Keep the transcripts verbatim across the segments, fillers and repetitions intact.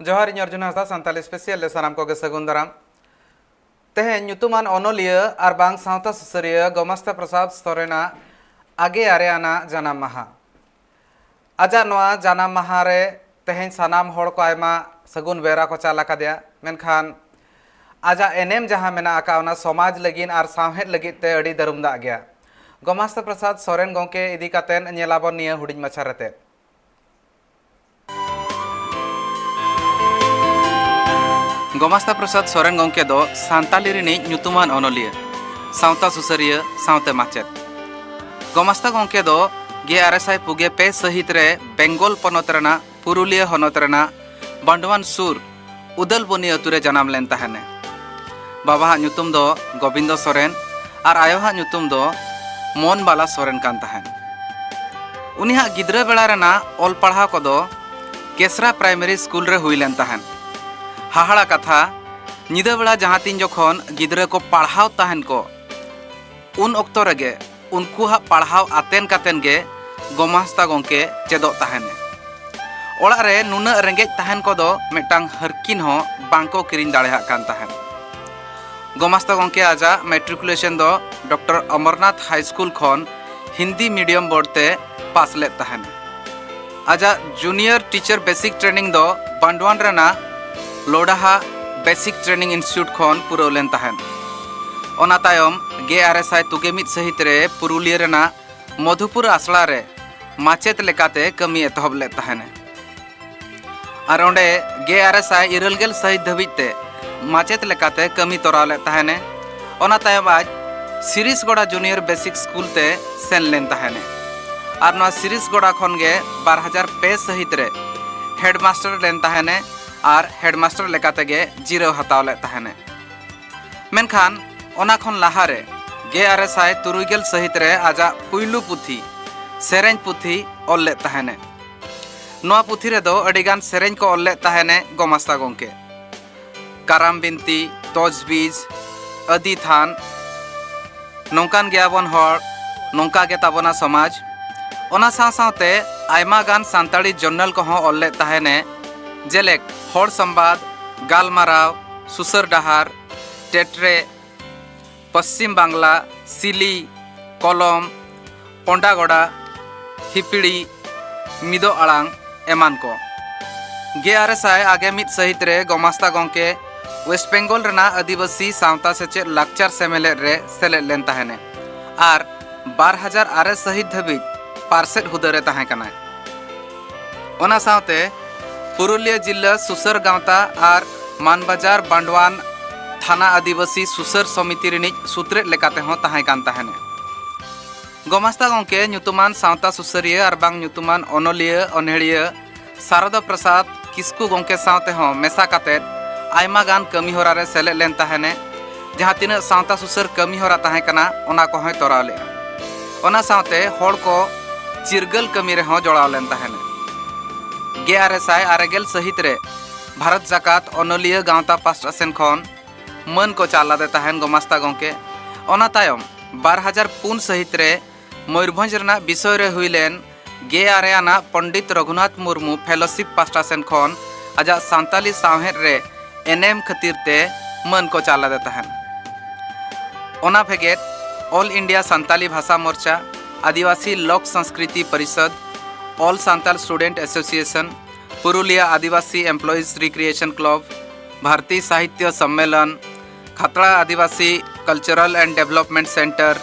ᱡᱚᱦᱟᱨ, ᱤᱧ ᱚᱨᱡᱩᱱ ᱦᱟᱸᱥᱫᱟ, ᱥᱟᱱᱛᱟᱞᱤ ᱥᱯᱮᱥᱤᱭᱟᱞ ᱨᱮ ᱥᱟᱱᱟᱢ ᱠᱚᱜᱮ ᱥᱟᱹᱜᱩᱱ ᱫᱟᱨᱟᱢ᱾ ᱛᱮᱦᱮᱧ ᱧᱩᱛᱩᱢᱟᱱ ᱚᱱᱚᱞᱤᱭᱟᱹ ᱟᱨ ᱵᱟᱝ ᱥᱟᱶᱛᱟ ᱥᱩᱥᱟᱹᱨᱤᱭᱟᱹ ᱜᱚᱢᱟᱥᱛᱟ ᱯᱨᱚᱥᱟᱫᱽ ᱥᱚᱨᱮᱱᱟᱜ ᱟᱜᱮ ᱟᱨᱮ ᱟᱱᱟᱜ ᱡᱟᱱᱟᱢ ᱢᱟᱦᱟ᱾ ᱟᱡᱟᱜ ᱱᱚᱣᱟ ᱡᱟᱱᱟᱢ ᱢᱟᱦᱟ ᱨᱮ ᱛᱮᱦᱮᱧ ᱥᱟᱱᱟᱢ ᱦᱚᱲ ᱠᱚ ᱟᱭᱢᱟ ᱥᱟᱹᱜᱩᱱ ᱵᱮᱣᱨᱟ ᱠᱚ ᱪᱟᱞ ᱟᱠᱟᱫᱮᱭᱟ, ᱢᱮᱱᱠᱷᱟᱱ ᱟᱡᱟᱜ ᱮᱱᱮᱢ ᱡᱟᱦᱟᱸ ᱢᱮᱱᱟᱜ ᱟᱠᱟᱫ, ᱚᱱᱟ ᱥᱚᱢᱟᱡᱽ ᱞᱟᱹᱜᱤᱫ ᱟᱨ ᱥᱟᱶᱦᱮᱫ ᱞᱟᱹᱜᱤᱫ ᱛᱮ ᱟᱹᱰᱤ ᱫᱟᱹᱨᱩᱢ ᱫᱟᱜ ᱜᱮᱭᱟ᱾ ᱜᱚᱢᱟᱥᱛᱟ ᱯᱨᱚᱥᱟᱫᱽ ᱥᱚᱨᱮᱱ ᱜᱚᱢᱠᱮ ᱤᱫᱤ ᱠᱟᱛᱮ ᱧᱮᱞᱟᱵᱚᱱ ᱱᱤᱭᱟᱹ ᱦᱩᱰᱤᱧ ᱢᱟᱪᱷᱟ ᱨᱮᱛᱮ᱾ ᱜᱚᱢᱟᱥᱛᱟ ᱯᱨᱚᱥᱟᱫᱽ ᱥᱚᱨᱮᱱ ᱜᱚᱢᱠᱮ ᱫᱚ ᱥᱟᱱᱛᱟᱞᱤ ᱨᱤᱱᱤᱡ ᱧᱩᱛᱩᱢᱟᱱ ᱚᱱᱚᱞᱤᱭᱟᱹ, ᱥᱟᱶᱛᱟ ᱥᱩᱥᱟᱹᱨᱤᱭᱟᱹ ᱥᱟᱶᱛᱮ ᱢᱟᱪᱮᱫ᱾ ᱜᱚᱢᱟᱥᱛᱟ ᱜᱚᱢᱠᱮ ᱫᱚ ᱜᱮᱞ ᱟᱨᱮ ᱥᱟᱭ ᱯᱩᱜᱮ ᱯᱮ ᱥᱟᱹᱦᱤᱛ ᱨᱮ ᱵᱮᱝᱜᱚᱞ ᱯᱚᱱᱚᱛ ᱨᱮᱱᱟᱜ ᱯᱩᱨᱩᱞᱤᱭᱟᱹ ᱦᱚᱱᱚᱛ ᱨᱮᱱᱟᱜ ᱵᱟᱱᱰᱣᱟᱱ ᱥᱩᱨ ᱩᱫᱟᱞᱵᱚᱱᱤ ᱟᱹᱛᱩ ᱨᱮ ᱡᱟᱱᱟᱢ ᱞᱮᱱ ᱛᱟᱦᱮᱱᱮ᱾ ᱵᱟᱵᱟᱣᱟᱜ ᱧᱩᱛᱩᱢ ᱫᱚ ᱜᱳᱵᱤᱱᱫᱚ ᱥᱚᱨᱮᱱ ᱟᱨ ᱟᱭᱳᱣᱟᱜ ᱧᱩᱛᱩᱢ ᱫᱚ ᱢᱚᱱᱵᱟᱞᱟ ᱥᱚᱨᱮᱱ ᱠᱟᱱ ᱛᱟᱦᱮᱸᱫ᱾ ᱩᱱᱤᱭᱟᱜ ᱜᱤᱫᱽᱨᱟᱹ ᱵᱮᱲᱟ ᱨᱮᱱᱟᱜ ᱚᱞ ᱯᱟᱲᱦᱟᱣ ᱠᱚᱫᱚ ᱠᱮᱥᱨᱟ ᱯᱨᱟᱭᱢᱟᱨᱤ ᱥᱠᱩᱞ ᱨᱮ ᱦᱩᱭ ᱞᱮᱱ ᱛᱟᱦᱮᱸᱫ᱾ ᱦᱟᱦᱟᱲᱟ ᱠᱟᱛᱷᱟ, ᱧᱤᱫᱟᱹ ᱵᱮᱲᱟ ᱡᱟᱦᱟᱸ ᱛᱤᱱ ᱡᱚᱠᱷᱚᱱ ᱜᱤᱫᱽᱨᱟᱹ ᱠᱚ ᱯᱟᱲᱦᱟᱣ ᱛᱟᱦᱮᱱ ᱠᱚ, ᱩᱱ ᱚᱠᱛᱚ ᱨᱮᱜᱮ ᱩᱱᱠᱩᱣᱟᱜ ᱯᱟᱲᱦᱟᱣ ᱟᱛᱮᱱ ᱠᱟᱛᱮᱱ ᱜᱮ ᱜᱚᱢᱟᱥᱛᱟ ᱜᱚᱢᱠᱮ ᱪᱮᱫᱚᱜ ᱛᱟᱦᱮᱱᱮ᱾ ᱚᱲᱟᱜ ᱨᱮ ᱱᱩᱱᱟᱹᱜ ᱨᱮᱸᱜᱮᱡ ᱛᱟᱦᱮᱱ ᱠᱚᱫᱚ ᱢᱤᱫᱴᱟᱝ ᱦᱟᱹᱨᱠᱤᱱ ᱦᱚᱸ ᱵᱟᱝᱠᱚ ᱠᱤᱨᱤᱧ ᱫᱟᱲᱮᱭᱟᱜ ᱠᱟᱱ ᱛᱟᱦᱮᱸᱫ᱾ ᱜᱚᱢᱟᱥᱛᱟ ᱜᱚᱢᱠᱮ ᱟᱡᱟᱜ ᱢᱮᱴᱨᱤᱠᱩᱞᱮᱥᱚᱱ ᱫᱚ ᱰᱚᱠᱴᱚᱨ ᱚᱢᱚᱨᱱᱟᱛᱷ ᱦᱟᱭ ᱥᱠᱩᱞ ᱠᱷᱚᱱ ᱦᱤᱱᱫᱤ ᱢᱤᱰᱤᱭᱟᱢ ᱵᱳᱨᱰ ᱛᱮ ᱯᱟᱥ ᱞᱮᱫ ᱛᱟᱦᱮᱱᱟ᱾ ᱟᱡᱟᱜ ᱡᱩᱱᱤᱭᱚᱨ ᱴᱤᱪᱟᱨ ᱵᱮᱥᱤᱠ ᱴᱨᱮᱱᱤᱝ ᱫᱚ ᱵᱟᱱᱰᱣᱟᱱ ᱨᱮᱱᱟᱜ ᱞᱳᱰᱟᱦᱟ ᱵᱮᱥᱤᱠ ᱴᱨᱮᱱᱤᱝ ᱤᱱᱥᱴᱤᱴᱭᱩᱴ ᱠᱷᱚᱱ ᱯᱩᱨᱟᱹᱣ ᱞᱮᱱ ᱛᱟᱦᱮᱸᱫ᱾ ᱚᱱᱟ ᱛᱟᱭᱚᱢ ᱜᱮᱞ ᱟᱨᱮ ᱥᱟᱭ ᱛᱩᱜᱮ ᱢᱤᱫ ᱥᱟᱹᱦᱤᱛ ᱨᱮ ᱯᱩᱨᱩᱞᱤᱭᱟᱹ ᱨᱮᱱᱟᱜ ᱢᱚᱫᱷᱩᱯᱩᱨ ᱟᱥᱲᱟ ᱨᱮ ᱢᱟᱪᱮᱛ ᱞᱮᱠᱟᱛᱮ ᱠᱟᱹᱢᱤ ᱮᱛᱚᱦᱚᱵ ᱞᱮᱫ ᱛᱟᱦᱮᱱᱮ᱾ ᱟᱨ ᱚᱸᱰᱮ ᱜᱮᱞ ᱟᱨᱮ ᱥᱟᱭ ᱤᱨᱟᱹᱞ ᱜᱮᱞ ᱥᱟᱹᱦᱤᱛ ᱫᱷᱟᱹᱵᱤᱡ ᱛᱮ ᱢᱟᱪᱮᱛ ᱞᱮᱠᱟᱛᱮ ᱠᱟᱹᱢᱤ ᱛᱚᱨᱟᱣ ᱞᱮᱫ ᱛᱟᱦᱮᱱᱮ᱾ ᱚᱱᱟ ᱛᱟᱭᱚᱢ ᱟᱡ ᱥᱤᱨᱤᱥᱜᱚᱲᱟ ᱡᱩᱱᱤᱭᱚᱨ ᱵᱮᱥᱤᱠ ᱥᱠᱩᱞ ᱛᱮ ᱥᱮᱱ ᱞᱮᱱ ᱛᱟᱦᱮᱱᱮ᱾ ᱟᱨ ᱱᱚᱣᱟ ᱥᱤᱨᱤᱥᱜᱚᱲᱟ ᱠᱷᱚᱱ ᱜᱮ ᱵᱟᱨ ᱦᱟᱡᱟᱨ ᱯᱮ ᱥᱟᱹᱦᱤᱛ ᱨᱮ ᱦᱮᱰᱢᱟᱥᱴᱟᱨ ᱞᱮᱱ ᱛᱟᱦᱮᱱᱮ ᱟᱨ ᱦᱮᱰᱢᱟᱥᱴᱟᱨ ᱞᱮᱠᱟᱛᱮ ᱜᱮ ᱡᱤᱨᱟᱹᱣ ᱦᱟᱛᱟᱣ ᱞᱮᱫ ᱛᱟᱦᱮᱱᱮ᱾ ᱢᱮᱱᱠᱷᱟᱱ ᱚᱱᱟ ᱠᱷᱚᱱ ᱞᱟᱦᱟ ᱨᱮ ᱜᱮᱞ ᱟᱨᱮ ᱥᱟᱭ ᱛᱩᱨᱩᱭ ᱜᱮᱞ ᱥᱟᱹᱦᱤᱛ ᱨᱮ ᱟᱡᱟᱜ ᱯᱩᱭᱞᱩ ᱯᱩᱛᱷᱤ, ᱥᱮᱨᱮᱧ ᱯᱩᱛᱷᱤ ᱚᱞ ᱞᱮᱫ ᱛᱟᱦᱮᱱᱮ᱾ ᱱᱚᱣᱟ ᱯᱩᱛᱷᱤ ᱨᱮᱫᱚ ᱟᱹᱰᱤᱜᱟᱱ ᱥᱮᱨᱮᱧ ᱠᱚ ᱚᱞ ᱞᱮᱫ ᱛᱟᱦᱮᱱᱮ ᱜᱚᱢᱟᱥᱛᱟ ᱜᱚᱢᱠᱮ᱾ ᱠᱟᱨᱟᱢ ᱵᱤᱱᱛᱤ, ᱛᱚᱡᱽᱵᱤᱡᱽ, ᱟᱹᱫᱤ ᱛᱷᱟᱱ, ᱱᱚᱝᱠᱟᱱ ᱜᱮᱭᱟᱵᱚᱱ ᱦᱚᱲ, ᱱᱚᱝᱠᱟ ᱜᱮ ᱛᱟᱵᱚᱱᱟ ᱥᱚᱢᱟᱡᱽ᱾ ᱚᱱᱟ ᱥᱟᱶ ᱥᱟᱶᱛᱮ ᱟᱭᱢᱟ ᱜᱟᱱ ᱥᱟᱱᱛᱟᱲᱤ ᱡᱚᱨᱱᱟᱞ ᱠᱚᱦᱚᱸ ᱚᱞ ᱞᱮᱫ ᱛᱟᱦᱮᱱᱮ᱾ ᱡᱮᱞᱮᱠ ᱦᱚᱲ ᱥᱟᱢᱵᱟᱫ, ᱜᱟᱞᱢᱟᱨᱟᱣ, ᱥᱩᱥᱟᱹᱨ ᱰᱟᱦᱟᱨ, ᱴᱮᱴᱨᱮ, ᱯᱚᱥᱪᱤᱢ ᱵᱟᱝᱞᱟ, ᱥᱤᱞᱤ, ᱠᱚᱞᱚᱢ, ᱯᱚᱱᱰᱟᱜᱚᱰᱟ, ᱦᱤᱯᱤᱲᱤ, ᱢᱤᱫᱚᱜ ᱟᱲᱟᱝ ᱮᱢᱟᱱ ᱠᱚ᱾ ᱜᱮᱞ ᱟᱨᱮ ᱥᱟᱭ ᱟᱨᱮ ᱜᱮᱞ ᱢᱤᱫ ᱥᱟᱹᱦᱤᱛ ᱨᱮ ᱜᱚᱢᱟᱥᱛᱟ ᱜᱚᱢᱠᱮ ᱳᱭᱮᱥᱴ ᱵᱮᱝᱜᱚᱞ ᱨᱮᱱᱟᱜ ᱟᱹᱫᱤᱵᱟᱹᱥᱤ ᱥᱟᱶᱛᱟ ᱥᱮᱪᱮᱫ ᱞᱟᱠᱪᱟᱨ ᱥᱮᱢᱮᱞᱮᱫ ᱨᱮ ᱥᱮᱞᱮᱫ ᱞᱮᱱ ᱛᱟᱦᱮᱱᱮ ᱟᱨ ᱵᱟᱨ ᱦᱟᱡᱟᱨ ᱟᱨᱮ ᱥᱟᱹᱦᱤᱛ ᱫᱷᱟᱹᱵᱤᱡ ᱯᱟᱨᱥᱮᱫ ᱦᱩᱫᱟᱹ ᱨᱮ ᱛᱟᱦᱮᱸ ᱠᱟᱱᱟᱭ᱾ ᱚᱱᱟ ᱥᱟᱶᱛᱮ ᱯᱩᱨᱩᱞᱤᱭᱟᱹ ᱡᱤᱞᱟᱹ ᱥᱩᱥᱟᱹᱨ ᱜᱟᱶᱛᱟ ᱟᱨ ᱢᱟᱱᱵᱟᱡᱟᱨ ᱵᱟᱱᱰᱣᱟᱱ ᱛᱷᱟᱱᱟ ᱟᱹᱫᱤᱵᱟᱹᱥᱤ ᱥᱩᱥᱟᱹᱨ ᱥᱚᱢᱤᱛᱤ ᱨᱤᱱᱤᱡ ᱥᱩᱛᱨᱮᱫ ᱞᱮᱠᱟᱛᱮ ᱦᱚᱸ ᱛᱟᱦᱮᱸ ᱠᱟᱱ ᱛᱟᱦᱮᱱᱮ᱾ ᱜᱚᱢᱟᱥᱛᱟ ᱜᱚᱢᱠᱮ ᱧᱩᱛᱩᱢᱟᱱ ᱥᱟᱶᱛᱟ ᱥᱩᱥᱟᱹᱨᱤᱭᱟᱹ ᱟᱨ ᱵᱟᱝ ᱧᱩᱛᱩᱢᱟᱱ ᱚᱱᱚᱞᱤᱭᱟᱹ ᱚᱱᱦᱮᱲᱤᱭᱟᱹ ᱥᱟᱨᱚᱫᱟ ᱯᱨᱚᱥᱟᱫᱽ ᱠᱤᱥᱠᱩ ᱜᱚᱢᱠᱮ ᱥᱟᱶᱛᱮ ᱦᱚᱸ ᱢᱮᱥᱟ ᱠᱟᱛᱮ ᱟᱭᱢᱟ ᱜᱟᱱ ᱠᱟᱹᱢᱤ ᱦᱚᱨᱟ ᱨᱮ ᱥᱮᱞᱮᱫ ᱞᱮᱱ ᱛᱟᱦᱮᱱᱮ᱾ ᱡᱟᱦᱟᱸ ᱛᱤᱱᱟᱹᱜ ᱥᱟᱶᱛᱟ ᱥᱩᱥᱟᱹᱨ ᱠᱟᱹᱢᱤ ᱦᱚᱨᱟ ᱛᱟᱦᱮᱸ ᱠᱟᱱᱟ, ᱚᱱᱟ ᱠᱚᱦᱚᱸᱭ ᱛᱚᱨᱟᱣ ᱞᱮᱫᱼᱟ᱾ ᱚᱱᱟ ᱥᱟᱶᱛᱮ ᱦᱚᱲ ᱠᱚ ᱪᱤᱨᱜᱟᱹᱞ ᱠᱟᱹᱢᱤ ᱨᱮᱦᱚᱸ ᱡᱚᱲᱟᱣ ᱞᱮᱱ ᱛᱟᱦᱮᱱᱟ᱾ ᱜᱮᱞ ᱟᱨᱮ ᱥᱟᱭ ᱟᱨᱮ ᱜᱮᱞ ᱥᱟᱹᱦᱤᱛ ᱨᱮ ᱵᱷᱟᱨᱚᱛ ᱡᱟᱠᱟᱛ ᱚᱱᱚᱞᱤᱭᱟᱹ ᱜᱟᱶᱛᱟ ᱯᱟᱥᱴᱟ ᱥᱮᱱ ᱠᱷᱚᱱ ᱢᱟᱹᱱ ᱠᱚ ᱪᱟᱞ ᱟᱫᱮ ᱛᱟᱦᱮᱱ ᱜᱚᱢᱟᱥᱛᱟ ᱜᱚᱢᱠᱮ᱾ ᱚᱱᱟ ᱛᱟᱭᱚᱢ ᱵᱟᱨ ᱦᱟᱡᱟᱨ ᱯᱩᱱ ᱥᱟᱹᱦᱤᱛ ᱨᱮ ᱢᱚᱭᱩᱨᱵᱷᱚᱸᱡᱽ ᱨᱮᱱᱟᱜ ᱵᱤᱥᱚᱭ ᱨᱮ ᱦᱩᱭ ᱞᱮᱱ ᱜᱮᱞ ᱟᱨᱮ ᱟᱱᱟᱜ ᱯᱚᱱᱰᱤᱛ ᱨᱚᱜᱷᱩᱱᱟᱛᱷ ᱢᱩᱨᱢᱩ ᱯᱷᱮᱞᱳᱥᱤᱯ ᱯᱟᱥᱴᱟ ᱥᱮᱱ ᱠᱷᱚᱱ ᱟᱡᱟᱜ ᱥᱟᱱᱛᱟᱞᱤ ᱥᱟᱶᱦᱮᱫ ᱨᱮ ᱮᱱᱮᱢ ᱠᱷᱟᱹᱛᱤᱨ ᱛᱮ ᱢᱟᱹᱱ ᱠᱚ ᱪᱟᱞ ᱟᱫᱮ ᱛᱟᱦᱮᱱ᱾ ᱚᱱᱟ ᱵᱷᱮᱜᱮᱫ ᱚᱞ India Santali Bhasa Morcha, Adivasi Lok Sanskriti Parishad, all Santal student association, Purulia Adivasi employees recreation club, Bharati Sahitya Sammelan, Khatra Adivasi cultural and development centre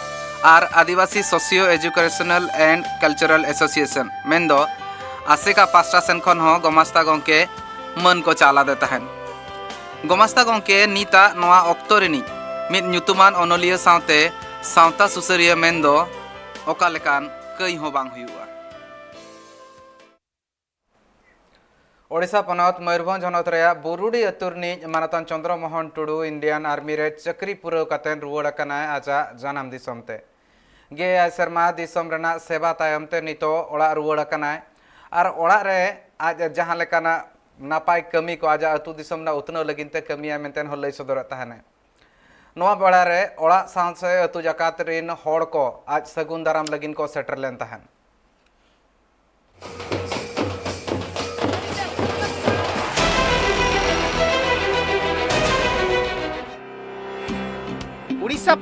ᱟᱨ Adivasi socio educational and cultural association ᱢᱮᱱᱫᱚ ᱟᱥᱮᱠᱟ ᱯᱟᱥᱴᱟ ᱥᱮᱱ ᱠᱷᱚᱱ ᱦᱚᱸ ᱜᱚᱢᱟᱥᱛᱟ ᱜᱚᱢᱠᱮ ᱢᱟᱹᱱ ᱠᱚ ᱪᱟᱞ ᱟᱫᱮ ᱛᱟᱦᱮᱱ᱾ ᱜᱚᱢᱟᱥᱛᱟ ᱜᱚᱢᱠᱮ ᱱᱤᱛᱟᱜ ᱱᱚᱣᱟ ᱚᱠᱛᱚ ᱨᱤᱱᱤᱡ ᱢᱤᱫ ᱧᱩᱛᱩᱢᱟᱱ ᱚᱱᱚᱞᱤᱭᱟᱹ ᱥᱟᱶᱛᱮ ᱥᱟᱶᱛᱟ ᱥᱩᱥᱟᱹᱨᱤᱭᱟᱹ ᱢᱮᱱᱫᱚ ᱚᱠᱟ ᱞᱮᱠᱟᱱ ᱠᱟᱹᱭ ᱦᱚᱸ ᱵᱟᱝ ᱦᱩᱭᱩᱜᱼᱟ᱾ ᱳᱰᱤᱥᱟ ᱯᱚᱱᱚᱛ ᱢᱚᱭᱩᱨᱵᱷᱚᱸᱡᱽ ᱦᱚᱱᱚᱛ ᱨᱮᱭᱟᱜ ᱵᱩᱨᱩᱰᱤ ᱟᱹᱛᱩ ᱨᱤᱱᱤᱡ ᱢᱟᱱᱚᱛᱟᱱ ᱪᱚᱸᱫᱽᱨᱚ ᱢᱳᱦᱚᱱ ᱴᱩᱰᱩ ᱤᱱᱰᱤᱭᱟᱱ ᱟᱨᱢᱤ ᱨᱮ ᱪᱟᱹᱠᱨᱤ ᱯᱩᱨᱟᱹᱣ ᱠᱟᱛᱮ ᱨᱩᱣᱟᱹᱲ ᱟᱠᱟᱱᱟᱭ ᱟᱡᱟᱜ ᱡᱟᱱᱟᱢ ᱫᱤᱥᱚᱢ ᱛᱮ᱾ ᱜᱮᱞ ᱮᱭᱟᱭ ᱥᱮᱨᱢᱟ ᱫᱤᱥᱚᱢ ᱨᱮᱱᱟᱜ ᱥᱮᱵᱟ ᱛᱟᱭᱚᱢ ᱛᱮ ᱱᱤᱛᱚᱜ ᱚᱲᱟᱜ ᱨᱩᱣᱟᱹᱲ ᱟᱠᱟᱱᱟᱭ ᱟᱨ ᱚᱲᱟᱜ ᱨᱮ ᱟᱡ ᱡᱟᱦᱟᱸ ᱞᱮᱠᱟᱱᱟᱜ ᱱᱟᱯᱟᱭ ᱠᱟᱹᱢᱤ ᱠᱚ ᱟᱡᱟᱜ ᱟᱹᱛᱩ ᱫᱤᱥᱚᱢ ᱨᱮᱱᱟᱜ ᱩᱛᱱᱟᱹᱣ ᱞᱟᱹᱜᱤᱫ ᱛᱮ ᱠᱟᱹᱢᱤᱭᱟ ᱢᱮᱱᱛᱮ ᱦᱚᱸ ᱞᱟᱹᱭ ᱥᱚᱫᱚᱨᱮᱫ ᱛᱟᱦᱮᱱᱟᱭ᱾ ᱱᱚᱣᱟ ᱵᱮᱲᱟ ᱨᱮ ᱚᱲᱟᱜ ᱥᱟᱶ ᱥᱮ ᱟᱹᱛᱩ ᱡᱟᱠᱟᱛ ᱨᱤᱱ ᱦᱚᱲ ᱠᱚ ᱟᱡ ᱥᱟᱹᱜᱩᱱ ᱫᱟᱨᱟᱢ ᱞᱟᱹᱜᱤᱫ ᱠᱚ ᱥᱮᱴᱮᱨ ᱞᱮᱱ ᱛᱟᱦᱮᱸᱱ᱾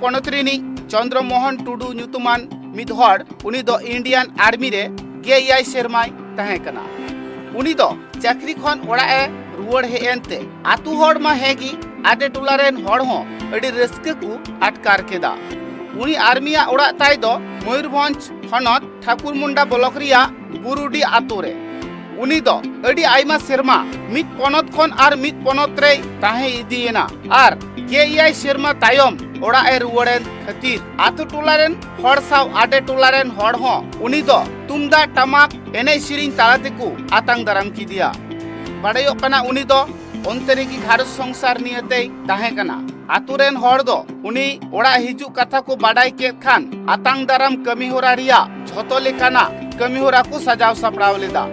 ᱯᱚᱱᱚᱛ ᱨᱤᱱᱤᱡ ᱪᱚᱱᱫᱨᱚ ᱢᱳᱦᱚᱱ ᱴᱩᱰᱩ ᱧᱩᱛᱩᱢᱟᱱ ᱢᱤᱫ ᱦᱚᱲ, ᱩᱱᱤ ᱫᱚ ᱤᱱᱰᱤᱭᱟᱱ ᱟᱨᱢᱤ ᱨᱮ ᱜᱮᱞ ᱮᱭᱟᱭ ᱥᱮᱨᱢᱟᱭ ᱛᱟᱦᱮᱸ ᱠᱟᱱᱟ᱾ ᱩᱱᱤ ᱫᱚ ᱪᱟᱹᱠᱨᱤ ᱠᱷᱚᱱ ᱚᱲᱟᱜ ᱮ ᱨᱩᱣᱟᱹᱲ ᱦᱮᱡ ᱮᱱᱛᱮ ᱟᱛᱳ ᱦᱚᱲ ᱢᱟ ᱦᱮᱸ ᱜᱮ, ᱟᱰᱮ ᱴᱚᱞᱟ ᱨᱮᱱ ᱦᱚᱲ ᱦᱚᱸ ᱟᱹᱰᱤ ᱨᱟᱹᱥᱠᱟᱹ ᱠᱚ ᱟᱴᱠᱟᱨ ᱠᱮᱫᱟ᱾ ᱩᱱᱤ ᱟᱨᱢᱤᱭᱟᱜ ᱚᱲᱟᱜ ᱛᱟᱭ ᱫᱚ ᱢᱚᱭᱩᱨᱵᱷᱚᱸᱡᱽ ᱦᱚᱱᱚᱛ ᱴᱷᱟᱠᱩᱨᱢᱩᱱᱰᱟ ᱵᱞᱚᱠ ᱨᱮᱭᱟᱜ ᱵᱩᱨᱩᱰᱤ ᱟᱛᱳ ᱨᱮ᱾ ᱩᱱᱤ ᱫᱚ ᱟᱹᱰᱤ ᱟᱭᱢᱟ ᱥᱮᱨᱢᱟ ᱢᱤᱫ ᱯᱚᱱᱚᱛ ᱠᱷᱚᱱ ᱟᱨ ᱢᱤᱫ ᱯᱚᱱᱚᱛ ᱨᱮᱭ ᱛᱟᱦᱮᱸ ᱤᱫᱤᱭᱮᱱᱟ ᱟᱨ ᱜᱮᱞ ᱮᱭᱟᱭ ᱥᱮᱨᱢᱟ ᱛᱟᱭᱚᱢ ᱚᱲᱟᱜ ᱮ ᱨᱩᱣᱟᱹᱲᱮᱱ ᱠᱷᱟᱹᱛᱤᱨ ᱟᱛᱳ ᱴᱚᱞᱟ ᱨᱮᱱ ᱦᱚᱲ ᱥᱟᱶ ᱟᱰᱮ ᱴᱚᱞᱟ ᱨᱮᱱ ᱦᱚᱲ ᱦᱚᱸ ᱩᱱᱤ ᱫᱚ ᱛᱩᱢᱫᱟᱜ ᱴᱟᱢᱟᱠ ᱮᱱᱮᱡ ᱥᱮᱨᱮᱧ ᱛᱟᱞᱟ ᱛᱮᱠᱚ ᱟᱛᱟᱝ ᱫᱟᱨᱟᱢ ᱠᱮᱫᱮᱭᱟ᱾ ᱵᱟᱰᱟᱭᱚᱜ ᱠᱟᱱᱟ, ᱩᱱᱤ ᱫᱚ ᱚᱱᱛᱮ ᱨᱮᱜᱮ ᱜᱷᱟᱨᱚᱸᱡᱽ ᱥᱚᱝᱥᱟᱨ ᱱᱤᱭᱮ ᱛᱮᱭ ᱛᱟᱦᱮᱸ ᱠᱟᱱᱟ᱾ ᱟᱛᱳ ᱨᱮᱱ ᱦᱚᱲ ᱫᱚ ᱩᱱᱤ ᱚᱲᱟᱜ ᱦᱤᱡᱩᱜ ᱠᱟᱛᱷᱟ ᱠᱚ ᱵᱟᱰᱟᱭ ᱠᱮᱫ ᱠᱷᱟᱱ ᱟᱛᱟᱝ ᱫᱟᱨᱟᱢ ᱠᱟᱹᱢᱤ ᱦᱚᱨᱟ ᱨᱮᱭᱟᱜ ᱡᱷᱚᱛᱚ ᱞᱮᱠᱟᱱᱟᱜ ᱠᱟᱹᱢᱤ ᱦᱚᱨᱟ ᱠᱚ ᱥᱟᱡᱟᱣ ᱥᱟᱯᱲᱟᱣ ᱞᱮᱫᱟ᱾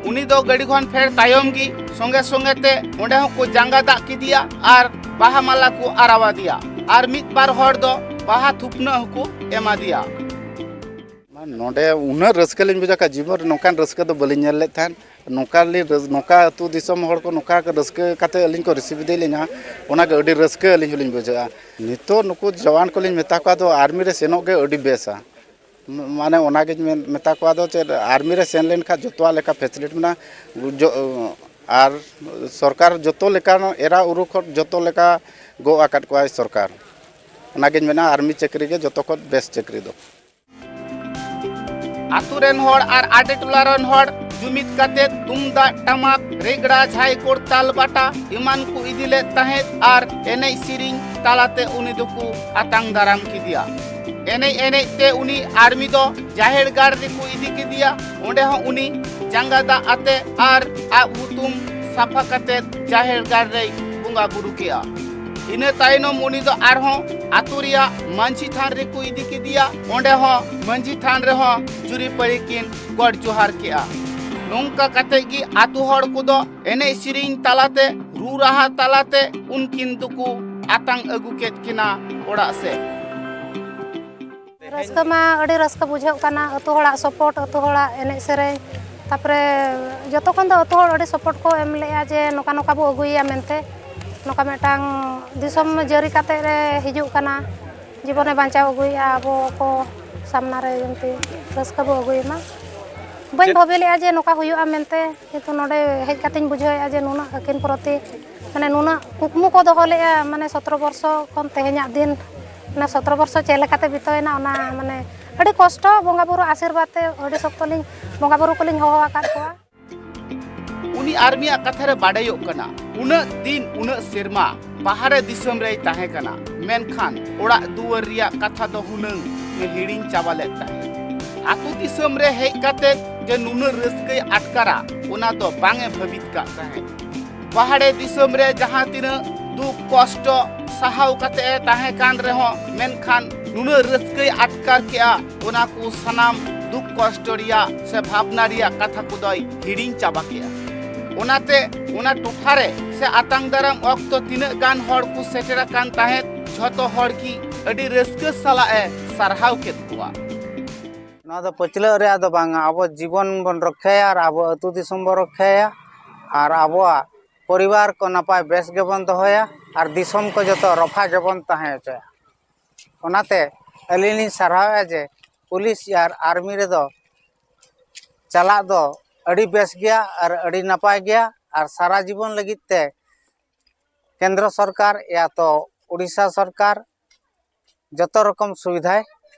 ᱩᱱᱤ ᱫᱚ ᱜᱟᱹᱰᱤ ᱠᱷᱚᱱ ᱯᱷᱮᱰ ᱛᱟᱭᱚᱢ ᱜᱮ ᱥᱚᱸᱜᱮ ᱥᱚᱸᱜᱮ ᱛᱮ ᱚᱸᱰᱮ ᱦᱚᱸᱠᱚ ᱡᱟᱸᱜᱟ ᱫᱟᱜ ᱠᱮᱫᱮᱭᱟ ᱟᱨ ᱵᱟᱦᱟ ᱢᱟᱞᱟ ᱠᱚ ᱟᱨᱟᱣᱟᱫᱮᱭᱟ ᱟᱨ ᱢᱤᱫ ᱵᱟᱨ ᱦᱚᱲ ᱫᱚ ᱵᱟᱦᱟ ᱛᱷᱩᱯᱱᱟᱹ ᱦᱚᱸᱠᱚ ᱮᱢᱟᱫᱮᱭᱟ᱾ ᱱᱚᱰᱮ ᱩᱱᱟᱹᱜ ᱨᱟᱹᱥᱠᱟᱹ ᱞᱤᱧ ᱵᱩᱡᱷᱟᱹᱣ ᱠᱮᱫᱟ, ᱡᱤᱵᱚᱱ ᱨᱮ ᱱᱚᱝᱠᱟᱱ ᱨᱟᱹᱥᱠᱟᱹ ᱫᱚ ᱵᱟᱹᱞᱤᱧ ᱧᱮᱞ ᱞᱮᱫ ᱛᱟᱦᱮᱸᱫ᱾ ᱱᱚᱝᱠᱟ ᱞᱤᱧ ᱨᱟᱹᱥ- ᱱᱚᱝᱠᱟ ᱟᱹᱛᱩ ᱫᱤᱥᱚᱢ ᱦᱚᱲ ᱠᱚ ᱱᱚᱝᱠᱟ ᱨᱟᱹᱥᱠᱟᱹ ᱠᱟᱛᱮ ᱟᱹᱞᱤᱧ ᱠᱚ ᱨᱤᱥᱤᱵᱷ ᱤᱫᱤᱭᱮᱫ ᱞᱤᱧᱟ, ᱚᱱᱟᱜᱮ ᱟᱹᱰᱤ ᱨᱟᱹᱥᱠᱟᱹ ᱟᱹᱞᱤᱧ ᱦᱚᱸᱞᱤᱧ ᱵᱩᱡᱷᱟᱹᱣᱟ᱾ ᱱᱤᱛᱚᱜ ᱱᱩᱠᱩ ᱡᱟᱣᱟᱱ ᱠᱚᱞᱤᱧ ᱢᱮᱛᱟ ᱠᱚᱣᱟ ᱫᱚ ᱟᱨᱢᱤ ᱨᱮ ᱥᱮᱱᱚᱜ ᱜᱮ ᱟᱹᱰᱤ ᱵᱮᱥᱟ᱾ ᱢᱟᱱᱮ ᱚᱱᱟᱜᱤᱧ ᱢᱮᱱ- ᱢᱮᱛᱟ ᱠᱚᱣᱟ ᱫᱚ ᱪᱮᱫ, ᱟᱨᱢᱤ ᱨᱮ ᱥᱮᱱ ᱞᱮᱱᱠᱷᱟᱱ ᱡᱚᱛᱚᱣᱟᱜ ᱞᱮᱠᱟ ᱯᱷᱮᱥᱤᱞᱤᱴᱤ ᱢᱮᱱᱟᱜᱼᱟ᱾ ᱡᱚ- ᱟᱨ ᱥᱚᱨᱠᱟᱨ ᱡᱚᱛᱚ ᱞᱮᱠᱟᱱ ᱮᱨᱟ ᱩᱨᱩ ᱠᱷᱚᱱ ᱡᱚᱛᱚ ᱞᱮᱠᱟ ᱜᱚᱜ ᱟᱠᱟᱫ ᱠᱚᱣᱟᱭ ᱥᱚᱨᱠᱟᱨ᱾ ᱚᱱᱟᱜᱤᱧ ᱢᱮᱱᱟ, ᱟᱨᱢᱤ ᱪᱟᱹᱠᱨᱤ ᱜᱮ ᱡᱚᱛᱚ ᱠᱷᱚᱱ ᱵᱮᱥ ᱪᱟᱹᱠᱨᱤ ᱫᱚ᱾ ᱟᱛᱳ ᱨᱮᱱ ᱦᱚᱲ ᱟᱨ ᱟᱰᱮ ᱴᱚᱞᱟ ᱨᱮᱱ ᱦᱚᱲ ᱡᱩᱢᱤᱫ ᱠᱟᱛᱮ ᱛᱩᱢᱫᱟᱜ ᱴᱟᱢᱟᱠ, ᱨᱮᱜᱽᱲᱟ, ᱡᱷᱟᱭ ᱠᱚᱨᱛᱟᱞ, ᱵᱟᱴᱟ ᱮᱢᱟᱱ ᱠᱚ ᱤᱫᱤ ᱞᱮᱫ ᱛᱟᱦᱮᱸᱫ ᱟᱨ ᱮᱱᱮᱡ ᱥᱮᱨᱮᱧ ᱛᱟᱞᱟᱛᱮ ᱩᱱᱤ ᱫᱚᱠᱚ ᱟᱛᱟᱝ ᱫᱟᱨᱟᱢ ᱠᱮᱫᱮᱭᱟ᱾ ᱮᱱᱮᱡ ᱮᱱᱮᱡ ᱛᱮ ᱩᱱᱤ ᱟᱨᱢᱤ ᱫᱚ ᱡᱟᱦᱮᱨ ᱜᱟᱲ ᱨᱮᱠᱚ ᱤᱫᱤ ᱠᱮᱫᱮᱭᱟ᱾ ᱚᱸᱰᱮ ᱦᱚᱸ ᱩᱱᱤ ᱡᱟᱸᱜᱟ ᱫᱟᱜ ᱟᱛᱮ ᱟᱨ ᱟᱵ ᱦᱩᱛᱩᱢ ᱥᱟᱯᱷᱟ ᱠᱟᱛᱮ ᱡᱟᱦᱮᱨ ᱜᱟᱲ ᱨᱮᱭ ᱵᱚᱸᱜᱟ ᱵᱩᱨᱩ ᱠᱮᱜᱼᱟ᱾ ᱤᱱᱟᱹ ᱛᱟᱭᱱᱚᱢ ᱩᱱᱤ ᱫᱚ ᱟᱨᱦᱚᱸ ᱟᱛᱳ ᱨᱮᱭᱟᱜ ᱢᱟᱹᱡᱷᱤ ᱛᱷᱟᱱ ᱨᱮᱠᱚ ᱤᱫᱤ ᱠᱮᱫᱮᱭᱟ᱾ ᱚᱸᱰᱮ ᱦᱚᱸ ᱢᱟᱹᱡᱷᱤ ᱛᱷᱟᱱ ᱨᱮᱦᱚᱸ ᱡᱩᱨᱤᱯᱟᱹᱨᱤ ᱠᱤᱱ ᱜᱚᱰ ᱡᱚᱦᱟᱨ ᱠᱮᱜᱼᱟ᱾ ᱱᱚᱝᱠᱟ ᱠᱟᱛᱮ ᱜᱮ ᱟᱛᱳ ᱦᱚᱲ ᱠᱚᱫᱚ ᱮᱱᱮᱡ ᱥᱮᱨᱮᱧ ᱛᱟᱞᱟᱛᱮ, ᱨᱩ ᱨᱟᱦᱟ ᱛᱟᱞᱟᱛᱮ ᱩᱱᱠᱤᱱ ᱫᱚᱠᱚ ᱟᱛᱟᱝ ᱟᱹᱜᱩ ᱠᱮᱫ ᱠᱤᱱᱟ ᱚᱲᱟᱜ ᱥᱮᱫ᱾ ᱨᱟᱹᱥᱠᱟᱹ ᱢᱟ ᱟᱹᱰᱤ ᱨᱟᱹᱥᱠᱟᱹ ᱵᱩᱡᱷᱟᱹᱜ ᱠᱟᱱᱟ, ᱟᱹᱛᱩ ᱦᱚᱲᱟᱜ ᱥᱟᱯᱳᱨᱴ, ᱟᱹᱛᱩ ᱦᱚᱲᱟᱜ ᱮᱱᱮᱡ ᱥᱮᱨᱮᱧ, ᱛᱟᱨᱯᱚᱨᱮ ᱡᱚᱛᱚ ᱠᱷᱚᱱ ᱫᱚ ᱟᱹᱛᱩ ᱦᱚᱲ ᱟᱹᱰᱤ ᱥᱟᱯᱳᱨᱴ ᱠᱚ ᱮᱢ ᱞᱮᱜᱼᱟ ᱡᱮ ᱱᱚᱝᱠᱟ ᱱᱚᱝᱠᱟ ᱵᱚ ᱟᱹᱜᱩᱭᱮᱭᱟ ᱢᱮᱱᱛᱮ᱾ ᱱᱚᱝᱠᱟ ᱢᱤᱫᱴᱟᱝ ᱫᱤᱥᱚᱢ ᱡᱟᱹᱨᱤ ᱠᱟᱛᱮ ᱨᱮ ᱦᱤᱡᱩᱜ ᱠᱟᱱᱟ, ᱡᱤᱵᱚᱱᱮ ᱵᱟᱧᱪᱟᱣ ᱟᱹᱜᱩᱭᱮᱫᱼᱟ, ᱟᱵᱚ ᱠᱚ ᱥᱟᱢᱱᱟ ᱨᱮ ᱡᱮᱢᱛᱤ ᱨᱟᱹᱥᱠᱟᱹ ᱵᱚ ᱟᱹᱜᱩᱭ ᱢᱟ᱾ ᱵᱟᱹᱧ ᱪᱮᱫ? ᱵᱷᱟᱹᱵᱤ ᱞᱮᱫᱼᱟ ᱡᱮ ᱱᱚᱝᱠᱟ ᱦᱩᱭᱩᱜᱼᱟ ᱢᱮᱱᱛᱮ, ᱠᱤᱱᱛᱩ ᱱᱚᱰᱮ ᱦᱮᱡ ᱠᱟᱛᱮᱧ ᱵᱩᱡᱷᱟᱹᱣᱮᱫᱼᱟ ᱡᱮ ᱱᱩᱱᱟᱹᱜ ᱟᱹᱠᱤᱱ ᱯᱨᱚᱛᱤ, ᱢᱟᱱᱮ, ᱱᱩᱱᱟᱹᱜ ᱠᱩᱠᱢᱩ ᱠᱚ ᱫᱚᱦᱚ ᱞᱮᱫᱼᱟ, ᱢᱟᱱᱮ, ᱥᱚᱛᱨᱚ ᱵᱚᱨᱥᱚ ᱠᱷᱚᱱ ᱛᱮᱦᱮᱧᱟᱜ ᱫᱤᱱ, ᱢᱟᱱᱮ, ᱥᱚᱛᱨᱚ ᱵᱚᱨᱥᱚ ᱪᱮᱫ ᱞᱮᱠᱟᱛᱮ ᱵᱤᱛᱟᱹᱣᱮᱱᱟ, ᱚᱱᱟ, ᱢᱟᱱᱮ, ᱟᱹᱰᱤ ᱠᱚᱥᱴᱚ, ᱵᱚᱸᱜᱟ ᱵᱩᱨᱩ ᱟᱥᱤᱨᱵᱟᱫᱽ ᱛᱮ ᱟᱹᱰᱤ ᱥᱚᱠᱛᱚ ᱞᱤᱧ, ᱵᱚᱸᱜᱟ ᱵᱩᱨᱩ ᱠᱚᱞᱤᱧ ᱦᱚᱦᱚ ᱟᱠᱟᱫ ᱠᱚᱣᱟ᱾ ᱩᱱᱤ ᱟᱨᱢᱤᱭᱟᱜ ᱠᱟᱛᱷᱟ ᱨᱮ ᱵᱟᱰᱟᱭᱚᱜ ᱠᱟᱱᱟ, ᱩᱱᱟᱹᱜ ᱫᱤᱱ ᱩᱱᱟᱹᱜ ᱥᱮᱨᱢᱟ ᱯᱟᱦᱟᱲᱮ ᱫᱤᱥᱚᱢ ᱨᱮᱭ ᱛᱟᱦᱮᱸ ᱠᱟᱱᱟ, ᱢᱮᱱᱠᱷᱟᱱ ᱚᱲᱟᱜ ᱫᱩᱣᱟᱹᱨ ᱨᱮᱭᱟᱜ ᱠᱟᱛᱷᱟ ᱫᱚ ᱦᱩᱱᱟᱹᱝ ᱮ ᱦᱤᱲᱤᱧ ᱪᱟᱵᱟ ᱞᱮᱫ ᱛᱟᱦᱮᱸᱫ᱾ ᱟᱛᱳ ᱫᱤᱥᱚᱢ ᱨᱮ ᱦᱮᱡ ᱠᱟᱛᱮ ᱡᱮ ᱱᱩᱱᱟᱹᱜ ᱨᱟᱹᱥᱠᱟᱹᱭ ᱟᱴᱠᱟᱨᱟ, ᱚᱱᱟ ᱫᱚ ᱵᱟᱝ ᱮ ᱵᱷᱟᱹᱵᱤᱛ ᱠᱟᱜ ᱛᱟᱦᱮᱸᱫ᱾ ᱯᱟᱦᱟᱲᱮ ᱫᱤᱥᱚᱢ ᱨᱮ ᱡᱟᱦᱟᱸ ᱛᱤᱱᱟᱹᱜ ᱫᱩᱠ ᱠᱚᱥᱴᱚ ᱥᱟᱦᱟᱣ ᱠᱟᱛᱮ ᱮ ᱛᱟᱦᱮᱸ ᱠᱟᱱ ᱨᱮᱦᱚᱸ, ᱢᱮᱱᱠᱷᱟᱱ ᱱᱩᱱᱟᱹᱜ ᱨᱟᱹᱥᱠᱟᱹᱭ ᱟᱴᱠᱟᱨ ᱠᱮᱜᱼᱟ, ᱚᱱᱟ ᱠᱚ ᱥᱟᱱᱟᱢ ᱫᱩᱠ ᱠᱚᱥᱴᱚ ᱨᱮᱭᱟᱜ ᱥᱮ ᱵᱷᱟᱵᱽᱱᱟ ᱨᱮᱭᱟᱜ ᱠᱟᱛᱷᱟ ᱠᱚᱫᱚᱭ ᱦᱤᱲᱤᱧ ᱪᱟᱵᱟ ᱠᱮᱜᱼᱟ᱾ ᱚᱱᱟᱛᱮ ᱚᱱᱟ ᱴᱚᱴᱷᱟ ᱨᱮ ᱥᱮ ᱟᱛᱟᱝ ᱫᱟᱨᱟᱢ ᱚᱠᱛᱚ ᱛᱤᱱᱟᱹᱜ ᱜᱟᱱ ᱦᱚᱲ ᱠᱚ ᱥᱮᱴᱮᱨ ᱟᱠᱟᱱ ᱛᱟᱦᱮᱸᱫ, ᱡᱷᱚᱛᱚ ᱦᱚᱲ ᱜᱮ ᱟᱹᱰᱤ ᱨᱟᱹᱥᱠᱟᱹ ᱥᱟᱞᱟᱜ ᱮ ᱥᱟᱨᱦᱟᱣ ᱠᱮᱫ ᱠᱚᱣᱟ᱾ ᱱᱚᱣᱟ ᱫᱚ ᱯᱟᱹᱪᱷᱞᱟᱹᱜ ᱨᱮᱭᱟᱜ ᱫᱚ ᱵᱟᱝᱟ, ᱟᱵᱚ ᱡᱤᱵᱚᱱ ᱵᱚᱱ ᱨᱚᱠᱷᱟᱭᱟ ᱟᱨ ᱟᱵᱚ ᱟᱹᱛᱩ ᱫᱤᱥᱚᱢ ᱵᱚᱱ ᱨᱚᱠᱷᱟᱭᱟ ᱟᱨ ᱟᱵᱚᱣᱟᱜ ᱯᱚᱨᱤᱵᱟᱨ ᱠᱚ ᱱᱟᱯᱟᱭ ᱵᱮᱥ ᱜᱮᱵᱚᱱ ᱫᱚᱦᱚᱭᱟ ᱟᱨ ᱫᱤᱥᱚᱢ ᱠᱚ ᱡᱚᱛᱚ ᱨᱚᱯᱷᱟ ᱜᱮᱵᱚᱱ ᱛᱟᱦᱮᱸ ᱦᱚᱪᱚᱭᱟ᱾ ᱚᱱᱟᱛᱮ ᱟᱹᱞᱤᱧ ᱞᱤᱧ ᱥᱟᱨᱦᱟᱣᱮᱫᱼᱟ ᱡᱮ ᱯᱩᱞᱤᱥ ᱟᱨ ᱟᱨᱢᱤ ᱨᱮᱫᱚ ᱪᱟᱞᱟᱜ ᱫᱚ ᱟᱹᱰᱤ ᱵᱮᱥ ᱜᱮᱭᱟ ᱟᱨ ᱟᱹᱰᱤ ᱱᱟᱯᱟᱭ ᱜᱮᱭᱟ ᱟᱨ ᱥᱟᱨᱟ ᱡᱤᱵᱚᱱ ᱞᱟᱹᱜᱤᱫ ᱛᱮ ᱠᱮᱱᱫᱨᱚ ᱥᱚᱨᱠᱟᱨ ᱭᱟᱛᱚ ᱳᱰᱤᱥᱟ ᱥᱚᱨᱠᱟᱨ ᱡᱚᱛᱚ ᱨᱚᱠᱚᱢ ᱥᱩᱵᱤᱫᱷᱟᱭ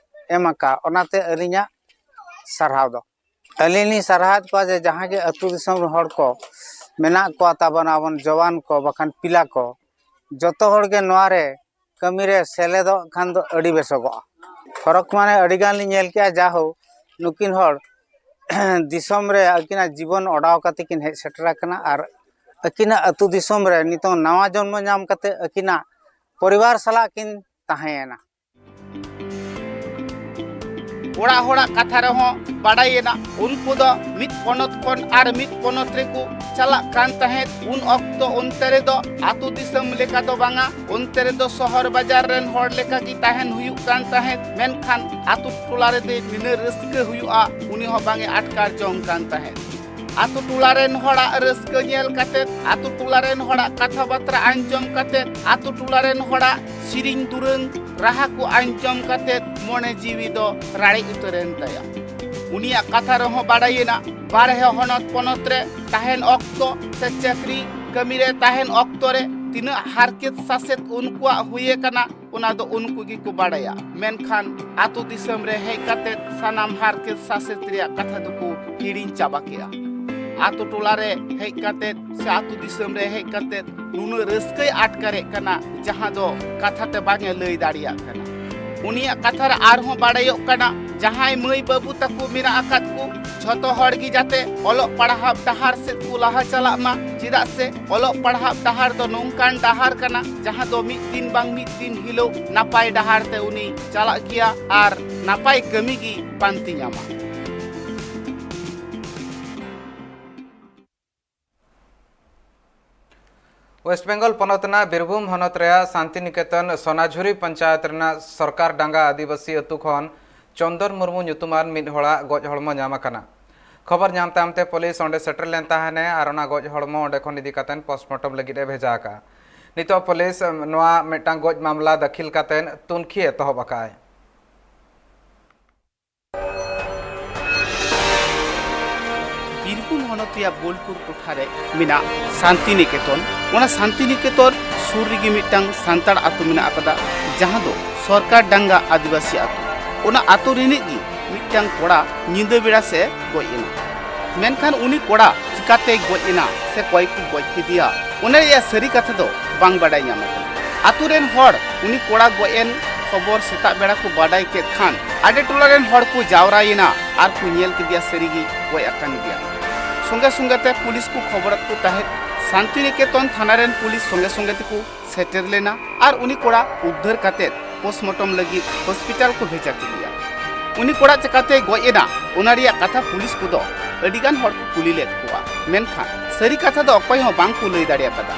ᱮᱢ ᱟᱠᱟᱫ, ᱚᱱᱟᱛᱮ ᱟᱹᱞᱤᱧᱟᱜ ᱥᱟᱨᱦᱟᱣ ᱫᱚ᱾ ᱟᱹᱞᱤᱧ ᱞᱤᱧ ᱥᱟᱨᱦᱟᱣᱮᱫ ᱠᱚᱣᱟ ᱡᱮ ᱡᱟᱦᱟᱸ ᱜᱮ ᱟᱹᱛᱩ ᱫᱤᱥᱚᱢ ᱨᱮᱱ ᱦᱚᱲ ᱠᱚ ᱢᱮᱱᱟᱜ ᱠᱚᱣᱟ ᱛᱟᱵᱚᱱ, ᱟᱵᱚᱱ ᱡᱚᱣᱟᱱ ᱠᱚ ᱵᱟᱠᱷᱟᱱ ᱯᱤᱞᱟ ᱠᱚ, ᱡᱚᱛᱚ ᱦᱚᱲ ᱜᱮ ᱱᱚᱣᱟ ᱨᱮ ᱠᱟᱹᱢᱤ ᱨᱮ ᱥᱮᱞᱮᱫᱚᱜ ᱠᱷᱟᱱ ᱫᱚ ᱟᱹᱰᱤ ᱵᱮᱥᱚᱜᱚᱜᱼᱟ᱾ ᱯᱷᱚᱨᱚᱠ ᱢᱟᱱᱮ ᱟᱹᱰᱤ ᱜᱟᱱ ᱞᱤᱧ ᱧᱮᱞ ᱠᱮᱜᱼᱟ, ᱡᱟᱦᱳ ᱱᱩᱠᱤᱱ ᱦᱚᱲ ᱫᱤᱥᱚᱢ ᱨᱮ ᱟᱹᱠᱤᱱᱟᱜ ᱡᱤᱵᱚᱱ ᱚᱰᱟᱣ ᱠᱟᱛᱮ ᱠᱤᱱ ᱦᱮᱡ ᱥᱮᱴᱮᱨ ᱟᱠᱟᱱᱟ ᱟᱨ ᱟᱹᱠᱤᱱᱟᱜ ᱟᱹᱛᱩ ᱫᱤᱥᱚᱢ ᱨᱮ ᱱᱤᱛᱚᱝ ᱱᱟᱣᱟ ᱡᱚᱱᱢᱚ ᱧᱟᱢ ᱠᱟᱛᱮ ᱟᱹᱠᱤᱱᱟᱜ ᱯᱚᱨᱤᱵᱟᱨ ᱥᱟᱞᱟᱜ ᱠᱤᱱ ᱛᱟᱦᱮᱸᱭᱮᱱᱟ᱾ ᱚᱲᱟᱜ ᱦᱚᱲᱟᱜ ᱠᱟᱛᱷᱟ ᱨᱮᱦᱚᱸ ᱵᱟᱰᱟᱭᱮᱱᱟ, ᱩᱱᱠᱩ ᱫᱚ ᱢᱤᱫ ᱯᱚᱱᱚᱛ ᱠᱷᱚᱱ ᱟᱨ ᱢᱤᱫ ᱯᱚᱱᱚᱛ ᱨᱮᱠᱚ ᱪᱟᱞᱟᱜ ᱠᱟᱱ ᱛᱟᱦᱮᱸᱫ᱾ ᱩᱱ ᱚᱠᱛᱚ ᱚᱱᱛᱮ ᱨᱮᱫᱚ ᱟᱛᱳ ᱫᱤᱥᱚᱢ ᱞᱮᱠᱟ ᱫᱚ ᱵᱟᱝᱟ, ᱚᱱᱛᱮ ᱨᱮᱫᱚ ᱥᱚᱦᱚᱨ ᱵᱟᱡᱟᱨ ᱨᱮᱱ ᱦᱚᱲ ᱞᱮᱠᱟ ᱜᱮ ᱛᱟᱦᱮᱱ ᱦᱩᱭᱩᱜ ᱠᱟᱱ ᱛᱟᱦᱮᱸᱫ᱾ ᱢᱮᱱᱠᱷᱟᱱ ᱟᱛᱳ ᱴᱚᱞᱟ ᱨᱮᱫᱚ ᱱᱤᱱᱟᱹᱜ ᱨᱟᱹᱥᱠᱟᱹ ᱦᱩᱭᱩᱜᱼᱟ, ᱩᱱᱤ ᱦᱚᱸ ᱵᱟᱝ ᱮ ᱟᱴᱠᱟᱨ ᱡᱚᱝ ᱠᱟᱱ ᱛᱟᱦᱮᱸᱫ᱾ ᱟᱛᱳ ᱴᱚᱞᱟ ᱨᱮᱱ ᱦᱚᱲᱟᱜ ᱨᱟᱹᱥᱠᱟᱹ ᱧᱮᱞ ᱠᱟᱛᱮᱫ, ᱟᱛᱳ ᱴᱚᱞᱟ ᱨᱮᱱ ᱦᱚᱲᱟᱜ ᱠᱟᱛᱷᱟ ᱵᱟᱛᱨᱟ ᱟᱸᱡᱚᱢ ᱠᱟᱛᱮᱫ, ᱟᱛᱳ ᱴᱚᱞᱟ ᱨᱮᱱ ᱦᱚᱲᱟᱜ ᱥᱮᱨᱮᱧ ᱫᱩᱨᱟᱹᱝ, ᱨᱟᱦᱟ ᱠᱚ ᱟᱸᱡᱚᱢ ᱠᱟᱛᱮ ᱢᱚᱱᱮ ᱡᱤᱣᱤ ᱫᱚ ᱨᱟᱲᱮᱡ ᱩᱛᱟᱹᱨᱮᱱ ᱛᱟᱭᱟ᱾ ᱩᱱᱤᱭᱟᱜ ᱠᱟᱛᱷᱟ ᱨᱮᱦᱚᱸ ᱵᱟᱰᱟᱭᱮᱱᱟ, ᱵᱟᱨᱦᱮ ᱦᱚᱱᱚᱛ ᱯᱚᱱᱚᱛ ᱨᱮ ᱛᱟᱦᱮᱱ ᱚᱠᱛᱚ ᱥᱮ ᱪᱟᱹᱠᱨᱤ ᱠᱟᱹᱢᱤ ᱨᱮ ᱛᱟᱦᱮᱱ ᱚᱠᱛᱚ ᱨᱮ ᱛᱤᱱᱟᱹᱜ ᱦᱟᱨᱠᱮᱛ ᱥᱟᱥᱮᱛ ᱩᱱᱠᱩᱣᱟᱜ ᱦᱩᱭ ᱟᱠᱟᱱᱟ, ᱚᱱᱟ ᱫᱚ ᱩᱱᱠᱩ ᱜᱮᱠᱚ ᱵᱟᱲᱟᱭᱟ᱾ ᱢᱮᱱᱠᱷᱟᱱ ᱟᱛᱳ ᱫᱤᱥᱚᱢ ᱨᱮ ᱦᱮᱡ ᱠᱟᱛᱮ ᱥᱟᱱᱟᱢ ᱦᱟᱨᱠᱮᱛ ᱥᱟᱥᱮᱛ ᱨᱮᱭᱟᱜ ᱠᱟᱛᱷᱟ ᱫᱚᱠᱚ ᱦᱤᱲᱤᱧ ᱪᱟᱵᱟ ᱠᱮᱜᱼᱟ᱾ ᱟᱛᱳ ᱴᱚᱞᱟ ᱨᱮ ᱦᱮᱡ ᱠᱟᱛᱮ ᱥᱮ ᱟᱛᱳ ᱫᱤᱥᱚᱢ ᱨᱮ ᱦᱮᱡ ᱠᱟᱛᱮ ᱱᱩᱱᱟᱹᱜ ᱨᱟᱹᱥᱠᱟᱹᱭ ᱟᱴᱠᱟᱨᱮᱫ ᱠᱟᱱᱟ, ᱡᱟᱦᱟᱸ ᱫᱚ ᱠᱟᱛᱷᱟ ᱛᱮ ᱵᱟᱝ ᱮ ᱞᱟᱹᱭ ᱫᱟᱲᱮᱭᱟᱜ ᱠᱟᱱᱟ᱾ ᱩᱱᱤᱭᱟᱜ ᱠᱟᱛᱷᱟ ᱨᱮ ᱟᱨᱦᱚᱸ ᱵᱟᱲᱟᱭᱚᱜ ᱠᱟᱱᱟ, ᱡᱟᱦᱟᱸᱭ ᱢᱟᱹᱭ ᱵᱟᱹᱵᱩ ᱛᱟᱠᱚ ᱢᱮᱱᱟᱜ ᱟᱠᱟᱫ ᱠᱚ, ᱡᱷᱚᱛᱚ ᱦᱚᱲ ᱜᱮ ᱡᱟᱛᱮ ᱚᱞᱚᱜ ᱯᱟᱲᱦᱟᱣ ᱰᱟᱦᱟᱨ ᱥᱮᱫ ᱠᱚ ᱞᱟᱦᱟ ᱪᱟᱞᱟᱜ ᱢᱟ, ᱪᱮᱫᱟᱜ ᱥᱮ ᱚᱞᱚᱜ ᱯᱟᱲᱦᱟᱣ ᱰᱟᱦᱟᱨ ᱫᱚ ᱱᱚᱝᱠᱟᱱ ᱰᱟᱦᱟᱨ ᱠᱟᱱᱟ, ᱡᱟᱦᱟᱸ ᱫᱚ ᱢᱤᱫ ᱫᱤᱱ ᱵᱟᱝ ᱢᱤᱫ ᱫᱤᱱ ᱦᱤᱞᱳᱜ ᱱᱟᱯᱟᱭ ᱰᱟᱦᱟᱨ ᱛᱮ ᱩᱱᱤ ᱪᱟᱞᱟᱜ ᱜᱮᱭᱟ ᱟᱨ ᱱᱟᱯᱟᱭ ᱠᱟᱹᱢᱤ ᱜᱮ ᱯᱟᱱᱛᱮ ᱧᱟᱢᱟ᱾ ᱳᱭᱮᱥᱴ ᱵᱮᱝᱜᱚᱞ ᱯᱚᱱᱚᱛ ᱨᱮᱱᱟᱜ ᱵᱤᱨᱵᱷᱩᱢ ᱦᱚᱱᱚᱛ ᱨᱮᱭᱟᱜ ᱥᱟᱱᱛᱤᱱᱤᱠᱮᱛᱚᱱ ᱥᱚᱱᱟᱡᱷᱩᱨᱤ ᱯᱚᱧᱪᱟᱭᱮᱛ ᱨᱮᱱᱟᱜ ᱥᱚᱨᱠᱟᱨ ᱰᱟᱸᱜᱟ ᱟᱹᱫᱤᱵᱟᱹᱥᱤ ᱟᱹᱛᱩ ᱠᱷᱚᱱ ᱪᱚᱱᱫᱚᱱ ᱢᱩᱨᱢᱩ ᱧᱩᱛᱩᱢᱟᱱ ᱢᱤᱫ ᱦᱚᱲᱟᱜ ᱜᱚᱡ ᱦᱚᱲᱢᱚ ᱧᱟᱢ ᱟᱠᱟᱱᱟ᱾ ᱠᱷᱚᱵᱚᱨ ᱧᱟᱢ ᱛᱟᱭᱚᱢ ᱛᱮ ᱯᱩᱞᱤᱥ ᱚᱸᱰᱮ ᱥᱮᱴᱮᱨ ᱞᱮᱱ ᱛᱟᱦᱮᱱᱮ ᱟᱨ ᱚᱱᱟ ᱜᱚᱡ ᱦᱚᱲᱢᱚ ᱚᱸᱰᱮ ᱠᱷᱚᱱ ᱤᱫᱤ ᱠᱟᱛᱮ ᱯᱳᱥᱴᱢᱚᱨᱴᱚᱢ ᱞᱟᱹᱜᱤᱫ ᱮ ᱵᱷᱮᱡᱟ ᱟᱠᱟᱫᱼᱟ᱾ ᱱᱤᱛᱚᱜ ᱯᱩᱞᱤᱥ ᱱᱚᱣᱟ ᱢᱤᱫᱴᱟᱝ ᱜᱚᱡ ᱢᱟᱢᱞᱟ ᱫᱟᱹᱠᱷᱤᱞ ᱠᱟᱛᱮ ᱛᱩᱱᱠᱷᱤ ᱮᱛᱚᱦᱚᱵ ᱟᱠᱟᱫᱼᱟᱭ᱾ ᱵᱤᱨᱵᱷᱩᱢ ᱦᱚᱱᱚᱛ ᱨᱮᱭᱟᱜ ᱵᱳᱞᱯᱩᱨ ᱴᱚᱴᱷᱟ ᱨᱮ ᱢᱮᱱᱟᱜ ᱥᱟᱱᱛᱤᱱᱤᱠᱮᱛᱚᱱ᱾ ᱚᱱᱟ ᱥᱟᱱᱛᱤᱱᱤᱠᱮᱛᱚᱱ ᱥᱩᱨ ᱨᱮᱜᱮ ᱢᱤᱫᱴᱟᱝ ᱥᱟᱱᱛᱟᱲ ᱟᱛᱳ ᱢᱮᱱᱟᱜ ᱟᱠᱟᱫᱟ, ᱡᱟᱦᱟᱸ ᱫᱚ ᱥᱚᱨᱠᱟᱨ ᱰᱟᱸᱜᱟ ᱟᱹᱫᱤᱵᱟᱹᱥᱤ ᱟᱛᱳ᱾ ᱚᱱᱟ ᱟᱛᱳ ᱨᱤᱱᱤᱡ ᱜᱮ ᱢᱤᱫᱴᱟᱝ ᱠᱚᱲᱟ ᱧᱤᱫᱟᱹ ᱵᱮᱲᱟ ᱥᱮ ᱜᱚᱡ ᱮᱱᱟ᱾ ᱢᱮᱱᱠᱷᱟᱱ ᱩᱱᱤ ᱠᱚᱲᱟ ᱪᱤᱠᱟᱛᱮᱭ ᱜᱚᱡ ᱮᱱᱟ ᱥᱮ ᱚᱠᱚᱭ ᱠᱚ ᱜᱚᱡ ᱠᱮᱫᱮᱭᱟ, ᱚᱱᱟ ᱨᱮᱭᱟᱜ ᱥᱟᱹᱨᱤ ᱠᱟᱛᱷᱟ ᱫᱚ ᱵᱟᱝ ᱵᱟᱰᱟᱭ ᱧᱟᱢ ᱟᱠᱟᱱᱟ᱾ ᱟᱛᱳ ᱨᱮᱱ ᱦᱚᱲ ᱩᱱᱤ ᱠᱚᱲᱟ ᱜᱚᱡ ᱮᱱ ᱠᱷᱚᱵᱚᱨ ᱥᱮᱛᱟᱜ ᱵᱮᱲᱟ ᱠᱚ ᱵᱟᱰᱟᱭ ᱠᱮᱫ ᱠᱷᱟᱱ, ᱟᱰᱮ ᱴᱚᱞᱟ ᱨᱮᱱ ᱦᱚᱲ ᱠᱚ ᱡᱟᱣᱨᱟᱭᱮᱱᱟ ᱟᱨ ᱠᱚ ᱧᱮᱞ ᱠᱮᱫᱮᱭᱟ ᱥᱟᱹᱨᱤᱜᱮ ᱜᱚᱡ ᱟᱠᱟᱱ ᱜᱮᱭᱟ᱾ ᱥᱚᱸᱜᱮ ᱥᱚᱸᱜᱮ ᱛᱮ ᱯᱩᱞᱤᱥ ᱠᱚ ᱠᱷᱚᱵᱚᱨᱟᱫ ᱠᱚ ᱛᱟᱦᱮᱸᱫ᱾ ᱥᱟᱱᱛᱤᱱᱤᱠᱮᱛᱚᱱ ᱛᱷᱟᱱᱟ ᱨᱮᱱ ᱯᱩᱞᱤᱥ ᱥᱚᱸᱜᱮ ᱥᱚᱸᱜᱮ ᱛᱮᱠᱚ ᱥᱮᱴᱮᱨ ᱞᱮᱱᱟ ᱟᱨ ᱩᱱᱤ ᱠᱚᱲᱟ ᱩᱫᱽᱫᱷᱟᱹᱨ ᱠᱟᱛᱮᱫ ᱯᱳᱥᱴᱢᱚᱨᱴᱚᱢ ᱞᱟᱹᱜᱤᱫ ᱦᱚᱥᱯᱤᱴᱟᱞ ᱠᱚ ᱵᱷᱮᱡᱟ ᱠᱮᱫᱮᱭᱟ᱾ ᱩᱱᱤ ᱠᱚᱲᱟ ᱪᱮᱠᱟᱛᱮᱭ ᱜᱚᱡ ᱮᱱᱟ, ᱚᱱᱟ ᱨᱮᱭᱟᱜ ᱠᱟᱛᱷᱟ ᱯᱩᱞᱤᱥ ᱠᱚᱫᱚ ᱟᱹᱰᱤᱜᱟᱱ ᱦᱚᱲ ᱠᱚ ᱠᱩᱞᱤ ᱞᱮᱫ ᱠᱚᱣᱟ, ᱢᱮᱱᱠᱷᱟᱱ ᱥᱟᱹᱨᱤ ᱠᱟᱛᱷᱟ ᱫᱚ ᱚᱠᱚᱭ ᱦᱚᱸ ᱵᱟᱝ ᱠᱚ ᱞᱟᱹᱭ ᱫᱟᱲᱮ ᱟᱠᱟᱫᱟ᱾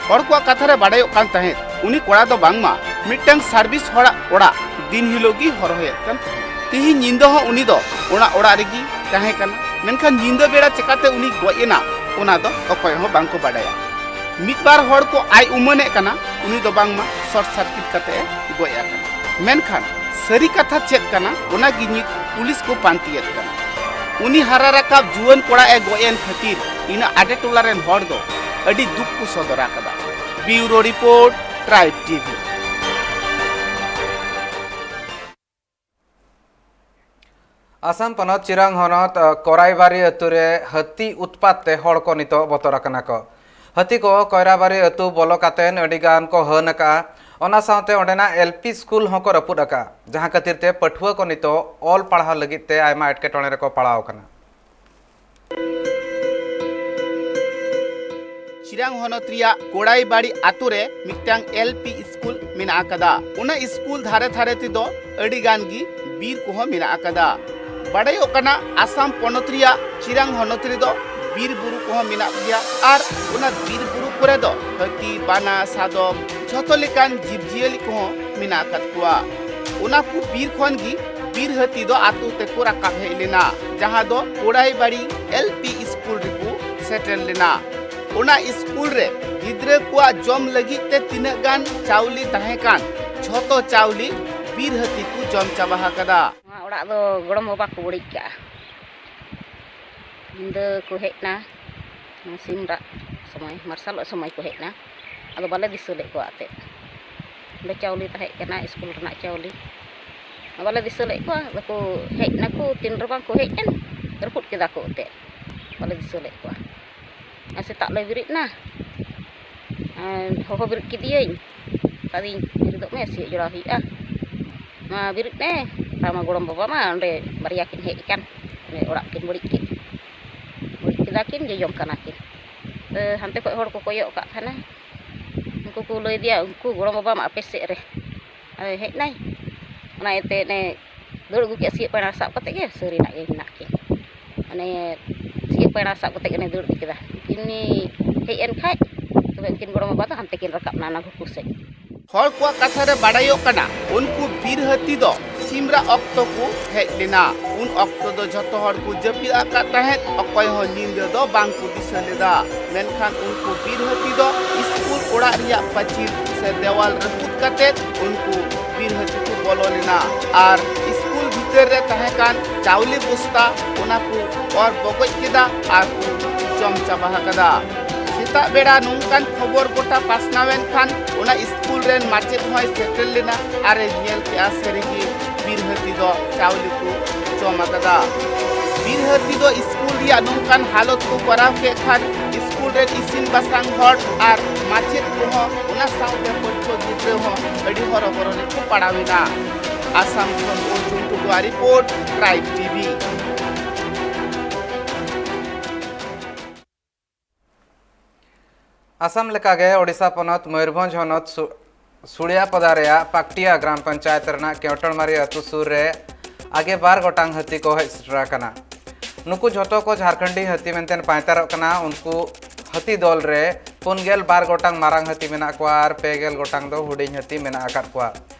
ᱦᱚᱲ ᱠᱚᱣᱟᱜ ᱠᱟᱛᱷᱟ ᱨᱮ ᱵᱟᱰᱟᱭᱚᱜ ᱠᱟᱱ ᱛᱟᱦᱮᱸᱫ, ᱩᱱᱤ ᱠᱚᱲᱟ ᱫᱚ ᱵᱟᱝᱢᱟ ᱢᱤᱫᱴᱟᱝ ᱥᱟᱨᱵᱷᱤᱥ ᱦᱚᱲᱟᱜ ᱚᱲᱟᱜ ᱫᱤᱱ ᱦᱤᱞᱳᱜ ᱜᱮ ᱦᱚᱨᱦᱚᱭᱮᱫ ᱠᱟᱱ ᱛᱟᱦᱮᱸᱫ᱾ ᱛᱤᱦᱤᱧ ᱧᱤᱫᱟᱹ ᱦᱚᱸ ᱩᱱᱤ ᱫᱚ ᱚᱱᱟ ᱚᱲᱟᱜ ᱨᱮᱜᱮ ᱛᱟᱦᱮᱸ ᱠᱟᱱᱟ, ᱢᱮᱱᱠᱷᱟᱱ ᱧᱤᱫᱟᱹ ᱵᱮᱲᱟ ᱪᱮᱠᱟᱛᱮ ᱩᱱᱤ ᱜᱚᱡ ᱮᱱᱟ, ᱚᱱᱟ ᱫᱚ ᱚᱠᱚᱭ ᱦᱚᱸ ᱵᱟᱝ ᱠᱚ ᱵᱟᱰᱟᱭᱟ᱾ ᱢᱤᱫ ᱵᱟᱨ ᱦᱚᱲ ᱠᱚ ᱟᱭ ᱩᱢᱟᱹᱱᱮᱫ ᱠᱟᱱᱟ, ᱩᱱᱤ ᱫᱚ ᱵᱟᱝᱢᱟ ᱥᱚᱨᱴ ᱥᱟᱨᱠᱤᱴ ᱠᱟᱛᱮ ᱮ ᱜᱚᱡ ᱟᱠᱟᱱᱟ᱾ ᱢᱮᱱᱠᱷᱟᱱ ᱥᱟᱹᱨᱤ ᱠᱟᱛᱷᱟ ᱪᱮᱫ ᱠᱟᱱᱟ, ᱚᱱᱟ ᱜᱮ ᱱᱤᱛ ᱯᱩᱞᱤᱥ ᱠᱚ ᱯᱟᱱᱛᱮᱭᱮᱫ ᱠᱟᱱᱟ᱾ ᱩᱱᱤ ᱦᱟᱨᱟ ᱨᱟᱠᱟᱵ ᱡᱩᱣᱟᱹᱱ ᱠᱚᱲᱟ ᱮ ᱜᱚᱡ ᱮᱱ ᱠᱷᱟᱹᱛᱤᱨ ᱤᱱᱟᱹ ᱟᱰᱮ ᱴᱚᱞᱟ ᱨᱮᱱ ᱦᱚᱲ ᱫᱚ ᱟᱹᱰᱤ ᱫᱩᱠ ᱠᱚ ᱥᱚᱫᱚᱨ ᱟᱠᱟᱫᱟ᱾ ᱵᱤᱭᱩᱨᱳ ᱨᱤᱯᱳᱨᱴ, ᱴᱨᱟᱭᱤᱵᱽ ᱴᱤᱵᱷᱤ᱾ ᱟᱥᱟᱢ ᱯᱚᱱᱚᱛ ᱪᱤᱨᱟᱝ ᱦᱚᱱᱚᱛ, ᱠᱚᱨᱟᱭᱵᱟᱨᱤ ᱟᱹᱛᱩ ᱨᱮ ᱦᱟᱹᱛᱤ ᱩᱛᱯᱟᱛ ᱛᱮ ᱦᱚᱲ ᱠᱚ ᱱᱤᱛᱚᱜ ᱵᱚᱛᱚᱨ ᱟᱠᱟᱱᱟ ᱠᱚ᱾ ᱦᱟᱹᱛᱤ ᱠᱚ ᱠᱚᱭᱨᱟᱵᱟᱨᱤ ᱟᱹᱛᱩ ᱵᱚᱞᱚ ᱠᱟᱛᱮ ᱟᱹᱰᱤ ᱜᱟᱱ ᱠᱚ ᱦᱟᱹᱱ ᱟᱠᱟᱜᱼᱟ᱾ ᱚᱱᱟ ᱥᱟᱶᱛᱮ ᱚᱸᱰᱮᱱᱟᱜ ᱮᱞ ᱯᱤ ᱥᱠᱩᱞ ᱦᱚᱸᱠᱚ ᱨᱟᱹᱯᱩᱫ ᱟᱠᱟᱜᱼᱟ, ᱡᱟᱦᱟᱸ ᱠᱷᱟᱹᱛᱤᱨ ᱛᱮ ᱯᱟᱹᱴᱷᱩᱣᱟᱹ ᱠᱚ ᱱᱤᱛᱚᱜ ᱚᱞ ᱯᱟᱲᱦᱟᱣ ᱞᱟᱹᱜᱤᱫ ᱛᱮ ᱟᱭᱢᱟ ᱮᱴᱠᱮᱴᱚᱬᱮ ᱨᱮᱠᱚ ᱯᱟᱲᱟᱣ ᱟᱠᱟᱱᱟ᱾ ᱪᱤᱨᱟᱝ ᱦᱚᱱᱚᱛ ᱨᱮᱭᱟᱜ ᱠᱚᱲᱟᱭᱵᱟᱲᱤ ᱟᱛᱳ ᱨᱮ ᱢᱤᱫᱴᱟᱝ ᱮᱞ ᱯᱤ ᱥᱠᱩᱞ ᱢᱮᱱᱟᱜ ᱟᱠᱟᱫᱟ᱾ ᱚᱱᱟ ᱥᱠᱩᱞ ᱫᱷᱟᱨᱮ ᱫᱷᱟᱨᱮ ᱛᱮᱫᱚ ᱟᱹᱰᱤ ᱜᱟᱱ ᱜᱮ ᱵᱤᱨ ᱠᱚᱦᱚᱸ ᱢᱮᱱᱟᱜ ᱟᱠᱟᱫᱟ᱾ ᱵᱟᱰᱟᱭᱚᱜ ᱠᱟᱱᱟ, ᱟᱥᱟᱢ ᱯᱚᱱᱚᱛ ᱨᱮᱭᱟᱜ ᱪᱤᱨᱟᱝ ᱦᱚᱱᱚᱛ ᱨᱮᱫᱚ ᱵᱤᱨ ᱵᱩᱨᱩ ᱠᱚᱦᱚᱸ ᱢᱮᱱᱟᱜ ᱜᱮᱭᱟ ᱟᱨ ᱚᱱᱟ ᱵᱤᱨ ᱵᱩᱨᱩ ᱠᱚᱨᱮ ᱫᱚ ᱦᱟᱹᱛᱤ, ᱵᱟᱱᱟ, ᱥᱟᱫᱚᱢ, ᱡᱷᱚᱛᱚ ᱞᱮᱠᱟᱱ ᱡᱤᱵᱽᱼᱡᱤᱭᱟᱹᱞᱤ ᱠᱚᱦᱚᱸ ᱢᱮᱱᱟᱜ ᱟᱠᱟᱫ ᱠᱚᱣᱟ᱾ ᱚᱱᱟ ᱠᱚ ᱵᱤᱨ ᱠᱷᱚᱱ ᱜᱮ ᱵᱤᱨ ᱦᱟᱹᱛᱤ ᱫᱚ ᱟᱛᱳ ᱛᱮᱠᱚ ᱨᱟᱠᱟᱵ ᱦᱮᱡ ᱞᱮᱱᱟ, ᱡᱟᱦᱟᱸ ᱫᱚ ᱠᱚᱲᱟᱭᱵᱟᱲᱤ ᱮᱞ ᱯᱤ ᱥᱠᱩᱞ ᱨᱮᱠᱚ ᱥᱮᱴᱮᱨ ᱞᱮᱱᱟ᱾ ᱚᱱᱟ ᱥᱠᱩᱞ ᱨᱮ ᱜᱤᱫᱽᱨᱟᱹ ᱠᱚᱣᱟᱜ ᱡᱚᱢ ᱞᱟᱹᱜᱤᱫ ᱛᱮ ᱛᱤᱱᱟᱹᱜ ᱜᱟᱱ ᱪᱟᱣᱞᱮ ᱛᱟᱦᱮᱸ ᱠᱟᱱ, ᱡᱷᱚᱛᱚ ᱪᱟᱣᱞᱮ ᱵᱤᱨ ᱦᱟᱹᱛᱤ ᱠᱚ ᱡᱚᱢ ᱪᱟᱵᱟ ᱟᱠᱟᱫᱟ᱾ ᱱᱚᱣᱟ ᱚᱲᱟᱜ ᱫᱚ ᱜᱚᱲᱚᱢ ᱵᱟᱵᱟ ᱠᱚ ᱵᱟᱹᱲᱤᱡ ᱠᱟᱜᱼᱟ᱾ ᱧᱤᱫᱟᱹ ᱠᱚ ᱦᱮᱡ ᱮᱱᱟ, ᱥᱤᱢ ᱨᱟᱜ ᱥᱚᱢᱚᱭ, ᱢᱟᱨᱥᱟᱞᱚᱜ ᱥᱚᱢᱚᱭ ᱠᱚ ᱦᱮᱡ ᱮᱱᱟ᱾ ᱟᱫᱚ ᱵᱟᱞᱮ ᱫᱤᱥᱟᱹ ᱞᱮᱫ ᱠᱚᱣᱟ ᱮᱱᱛᱮᱫ᱾ ᱚᱸᱰᱮ ᱪᱟᱣᱞᱮ ᱛᱟᱦᱮᱸ ᱠᱟᱱᱟ, ᱥᱠᱩᱞ ᱨᱮᱱᱟᱜ ᱪᱟᱣᱞᱮ᱾ ᱵᱟᱞᱮ ᱫᱤᱥᱟᱹ ᱞᱮᱫ ᱠᱚᱣᱟ᱾ ᱟᱫᱚ ᱠᱚ ᱦᱮᱡ ᱱᱟᱠᱚ, ᱛᱤᱱ ᱨᱮᱵᱟᱝ ᱠᱚ ᱦᱮᱡ ᱮᱱ, ᱨᱟᱹᱯᱩᱫ ᱠᱮᱫᱟ ᱠᱚ ᱮᱱᱛᱮᱫ᱾ ᱵᱟᱞᱮ ᱫᱤᱥᱟᱹ ᱞᱮᱫ ᱠᱚᱣᱟ᱾ ᱟᱨ ᱥᱮᱛᱟᱜ ᱞᱮ ᱵᱮᱨᱮᱫ ᱮᱱᱟ, ᱟᱨ ᱦᱚᱦᱚ ᱵᱮᱨᱮᱫ ᱠᱮᱫᱮᱭᱟᱹᱧ, ᱢᱮᱛᱟᱫᱤᱧ, "ᱵᱮᱨᱮᱫᱚᱜ ᱢᱮ, ᱥᱤᱭᱳᱜ ᱡᱚᱲᱟᱣ ᱦᱩᱭᱩᱜᱼᱟ, ᱢᱟ ᱵᱮᱨᱮᱫ ᱢᱮ, ᱛᱟᱢᱟ ᱜᱚᱲᱚᱢ ᱵᱟᱵᱟ ᱢᱟ ᱚᱸᱰᱮ ᱵᱟᱨᱭᱟ ᱠᱤᱱ ᱦᱮᱡ ᱟᱠᱟᱱ, ᱚᱸᱰᱮ ᱚᱲᱟᱜ ᱠᱤᱱ ᱵᱟᱹᱲᱤᱡ ᱠᱮᱫ, ᱵᱟᱹᱲᱤᱡ ᱠᱮᱫᱟ ᱠᱤᱱ, ᱡᱚᱡᱚᱢ ᱠᱟᱱᱟ ᱠᱤᱱ᱾" ᱛᱚ ᱦᱟᱱᱛᱮ ᱠᱷᱚᱡ ᱦᱚᱲ ᱠᱚ ᱠᱚᱭᱚᱜ ᱟᱠᱟᱫ ᱛᱟᱦᱮᱱᱟ, ᱩᱱᱠᱩ ᱠᱚ ᱞᱟᱹᱭ ᱟᱫᱮᱭᱟ, "ᱩᱱᱠᱩ ᱜᱚᱲᱚᱢ ᱵᱟᱵᱟ ᱢᱟ ᱟᱯᱮ ᱥᱮᱫ ᱨᱮ ᱦᱮᱡ ᱮᱱᱟᱭ᱾" ᱚᱱᱟ ᱤᱭᱟᱹᱛᱮ ᱚᱱᱮ ᱫᱟᱹᱲ ᱟᱹᱜᱩ ᱠᱮᱫ ᱥᱤᱭᱳᱜ ᱯᱟᱭᱲᱟ ᱥᱟᱵ ᱠᱟᱛᱮᱫ ᱜᱮ, ᱥᱟᱹᱨᱤᱱᱟᱜ ᱜᱮ ᱢᱮᱱᱟᱜ ᱠᱤᱱ᱾ ᱢᱟᱱᱮ ᱥᱤᱭᱳᱜ ᱯᱟᱭᱲᱟ ᱥᱟᱵ ᱠᱟᱛᱮᱫ ᱜᱮ ᱚᱱᱮ ᱫᱟᱹᱲ ᱟᱹᱜᱩ ᱠᱮᱫᱟ᱾ ᱩᱱᱠᱤᱱ ᱦᱮᱡ ᱮᱱ ᱠᱷᱟᱡ ᱛᱚᱵᱮ ᱩᱱᱠᱤᱱ ᱜᱚᱲᱚᱢ ᱵᱟᱵᱟ ᱫᱚ ᱦᱟᱱᱛᱮ ᱠᱤᱱ ᱨᱟᱠᱟᱵ ᱮᱱᱟ, ᱚᱱᱟ ᱜᱷᱩᱴᱩ ᱥᱮᱫ᱾ ᱦᱚᱲ ᱠᱚᱣᱟᱜ ᱠᱟᱛᱷᱟ ᱨᱮ ᱵᱟᱰᱟᱭᱚᱜ ᱠᱟᱱᱟ, ᱩᱱᱠᱩ ᱵᱤᱨ ᱦᱟᱹᱛᱤ ᱫᱚ ᱥᱤᱢ ᱨᱟᱜ ᱚᱠᱛᱚ ᱠᱚ ᱦᱮᱡ ᱞᱮᱱᱟ᱾ ᱚᱠᱛᱚ ᱫᱚ ᱡᱷᱚᱛᱚ ᱦᱚᱲ ᱠᱚ ᱡᱟᱹᱯᱤᱫ ᱟᱠᱟᱫ ᱛᱟᱦᱮᱸᱫ, ᱚᱠᱚᱭ ᱦᱚᱸ ᱧᱤᱫᱟᱹ ᱫᱚ ᱵᱟᱝ ᱠᱚ ᱫᱤᱥᱟᱹ ᱞᱮᱫᱟ᱾ ᱢᱮᱱᱠᱷᱟᱱ ᱩᱱᱠᱩ ᱵᱤᱨ ᱦᱟᱹᱛᱤ ᱫᱚ ᱥᱠᱩᱞ ᱚᱲᱟᱜ ᱨᱮᱭᱟᱜ ᱯᱟᱹᱪᱤᱨ ᱥᱮ ᱫᱮᱣᱟᱞ ᱨᱟᱹᱯᱩᱫ ᱠᱟᱛᱮ ᱩᱱᱠᱩ ᱵᱤᱨ ᱦᱟᱹᱛᱤ ᱠᱚ ᱵᱚᱞᱚ ᱞᱮᱱᱟ ᱟᱨ ᱥᱠᱩᱞ ᱵᱷᱤᱛᱟᱹᱨ ᱨᱮ ᱛᱟᱦᱮᱸ ᱠᱟᱱ ᱪᱟᱣᱞᱮ ᱵᱚᱥᱛᱟ ᱚᱱᱟ ᱠᱚ ᱚᱨ ᱵᱚᱜᱚᱡ ᱠᱮᱫᱟ ᱟᱨ ᱠᱚ ᱡᱚᱢ ᱪᱟᱵᱟ ᱟᱠᱟᱫᱟ᱾ ᱥᱮᱛᱟᱜ ᱵᱮᱲᱟ ᱱᱚᱝᱠᱟᱱ ᱠᱷᱚᱵᱚᱨ ᱜᱚᱴᱟ ᱯᱟᱥᱱᱟᱣ ᱮᱱ ᱠᱷᱟᱱ ᱚᱱᱟ ᱥᱠᱩᱞ ᱨᱮᱱ ᱢᱟᱪᱮᱫ ᱦᱚᱸᱭ ᱥᱮᱴᱮᱨ ᱞᱮᱱᱟ ᱟᱨ ᱮ ᱧᱮᱞ ᱠᱮᱫᱼᱟ ᱥᱟᱹᱨᱤᱜᱮ ᱵᱤᱨ ᱦᱟᱹᱛᱤ ᱫᱚ ᱪᱟᱣᱞᱮ ᱠᱚ ᱡᱚᱢ ᱟᱠᱟᱫᱟ᱾ ᱵᱤᱨ ᱦᱟᱹᱛᱤ ᱫᱚ ᱥᱠᱩᱞ ᱨᱮᱭᱟᱜ ᱱᱚᱝᱠᱟᱱ ᱦᱟᱞᱚᱛ ᱠᱚ ᱠᱚᱨᱟᱣ ᱠᱮᱫ ᱠᱷᱟᱱ ᱥᱠᱩᱞ ᱨᱮᱱ ᱤᱥᱤᱱ ᱵᱟᱥᱟᱝ ᱦᱚᱲ ᱟᱨ ᱢᱟᱪᱮᱫ ᱠᱚᱦᱚᱸ, ᱚᱱᱟ ᱥᱟᱶᱛᱮ ᱯᱟᱹᱴᱷᱩᱣᱟᱹ ᱜᱤᱫᱽᱨᱟᱹ ᱦᱚᱸ ᱟᱹᱰᱤ ᱦᱚᱨᱚᱵᱚᱨᱚ ᱨᱮᱠᱚ ᱯᱟᱲᱟᱣ ᱮᱱᱟ᱾ ᱟᱥᱟᱢ ᱠᱷᱚᱱ ᱚᱨᱡᱩᱱ ᱴᱩᱰᱩᱣᱟᱜ ᱨᱤᱯᱳᱨᱴ, ᱴᱨᱟᱭᱤᱵᱽ ᱴᱤᱵᱷᱤ᱾ ᱟᱥᱟᱢ ᱞᱮᱠᱟᱜᱮ ᱳᱰᱤᱥᱟ ᱯᱚᱱᱚᱛ ᱢᱚᱭᱩᱨᱵᱷᱚᱸᱡᱽ ᱦᱚᱱᱚᱛ ᱥᱩ-, ᱥᱩᱲᱤᱭᱟᱯᱟᱫᱟ ᱨᱮᱭᱟᱜ ᱯᱟᱠᱴᱤᱭᱟ ᱜᱨᱟᱢ ᱯᱚᱧᱪᱟᱭᱮᱛ ᱨᱮᱱᱟᱜ ᱠᱮᱣᱴᱚᱲᱢᱟᱨᱤ ᱟᱹᱛᱩ ᱥᱩᱨ ᱨᱮ ᱟᱜᱮ ᱵᱟᱨ ᱜᱚᱴᱟᱝ ᱦᱟᱹᱛᱤ ᱠᱚ ᱦᱮᱡ ᱥᱮᱴᱮᱨ ᱟᱠᱟᱱᱟ᱾ ᱱᱩᱠᱩ ᱡᱷᱚᱛᱚ ᱠᱚ ᱡᱷᱟᱨᱠᱷᱚᱸᱰᱤ ᱦᱟᱹᱛᱤ ᱢᱮᱱᱛᱮ ᱯᱟᱭᱛᱟᱨᱚᱜ ᱠᱟᱱᱟ᱾ ᱩᱱᱠᱩ ᱦᱟᱹᱛᱤ ᱫᱚᱞ ᱨᱮ ᱯᱩᱱ ᱜᱮᱞ ᱵᱟᱨ ᱜᱚᱴᱟᱝ ᱢᱟᱨᱟᱝ ᱦᱟᱹᱛᱤ ᱢᱮᱱᱟᱜ ᱠᱚᱣᱟ ᱟᱨ ᱯᱮ ᱜᱮᱞ ᱜᱚᱴᱟᱝ ᱫᱚ ᱦᱩᱰᱤᱧ ᱦᱟᱹᱛᱤ ᱢᱮᱱᱟᱜ ᱟᱠᱟᱫ ᱠᱚᱣᱟ᱾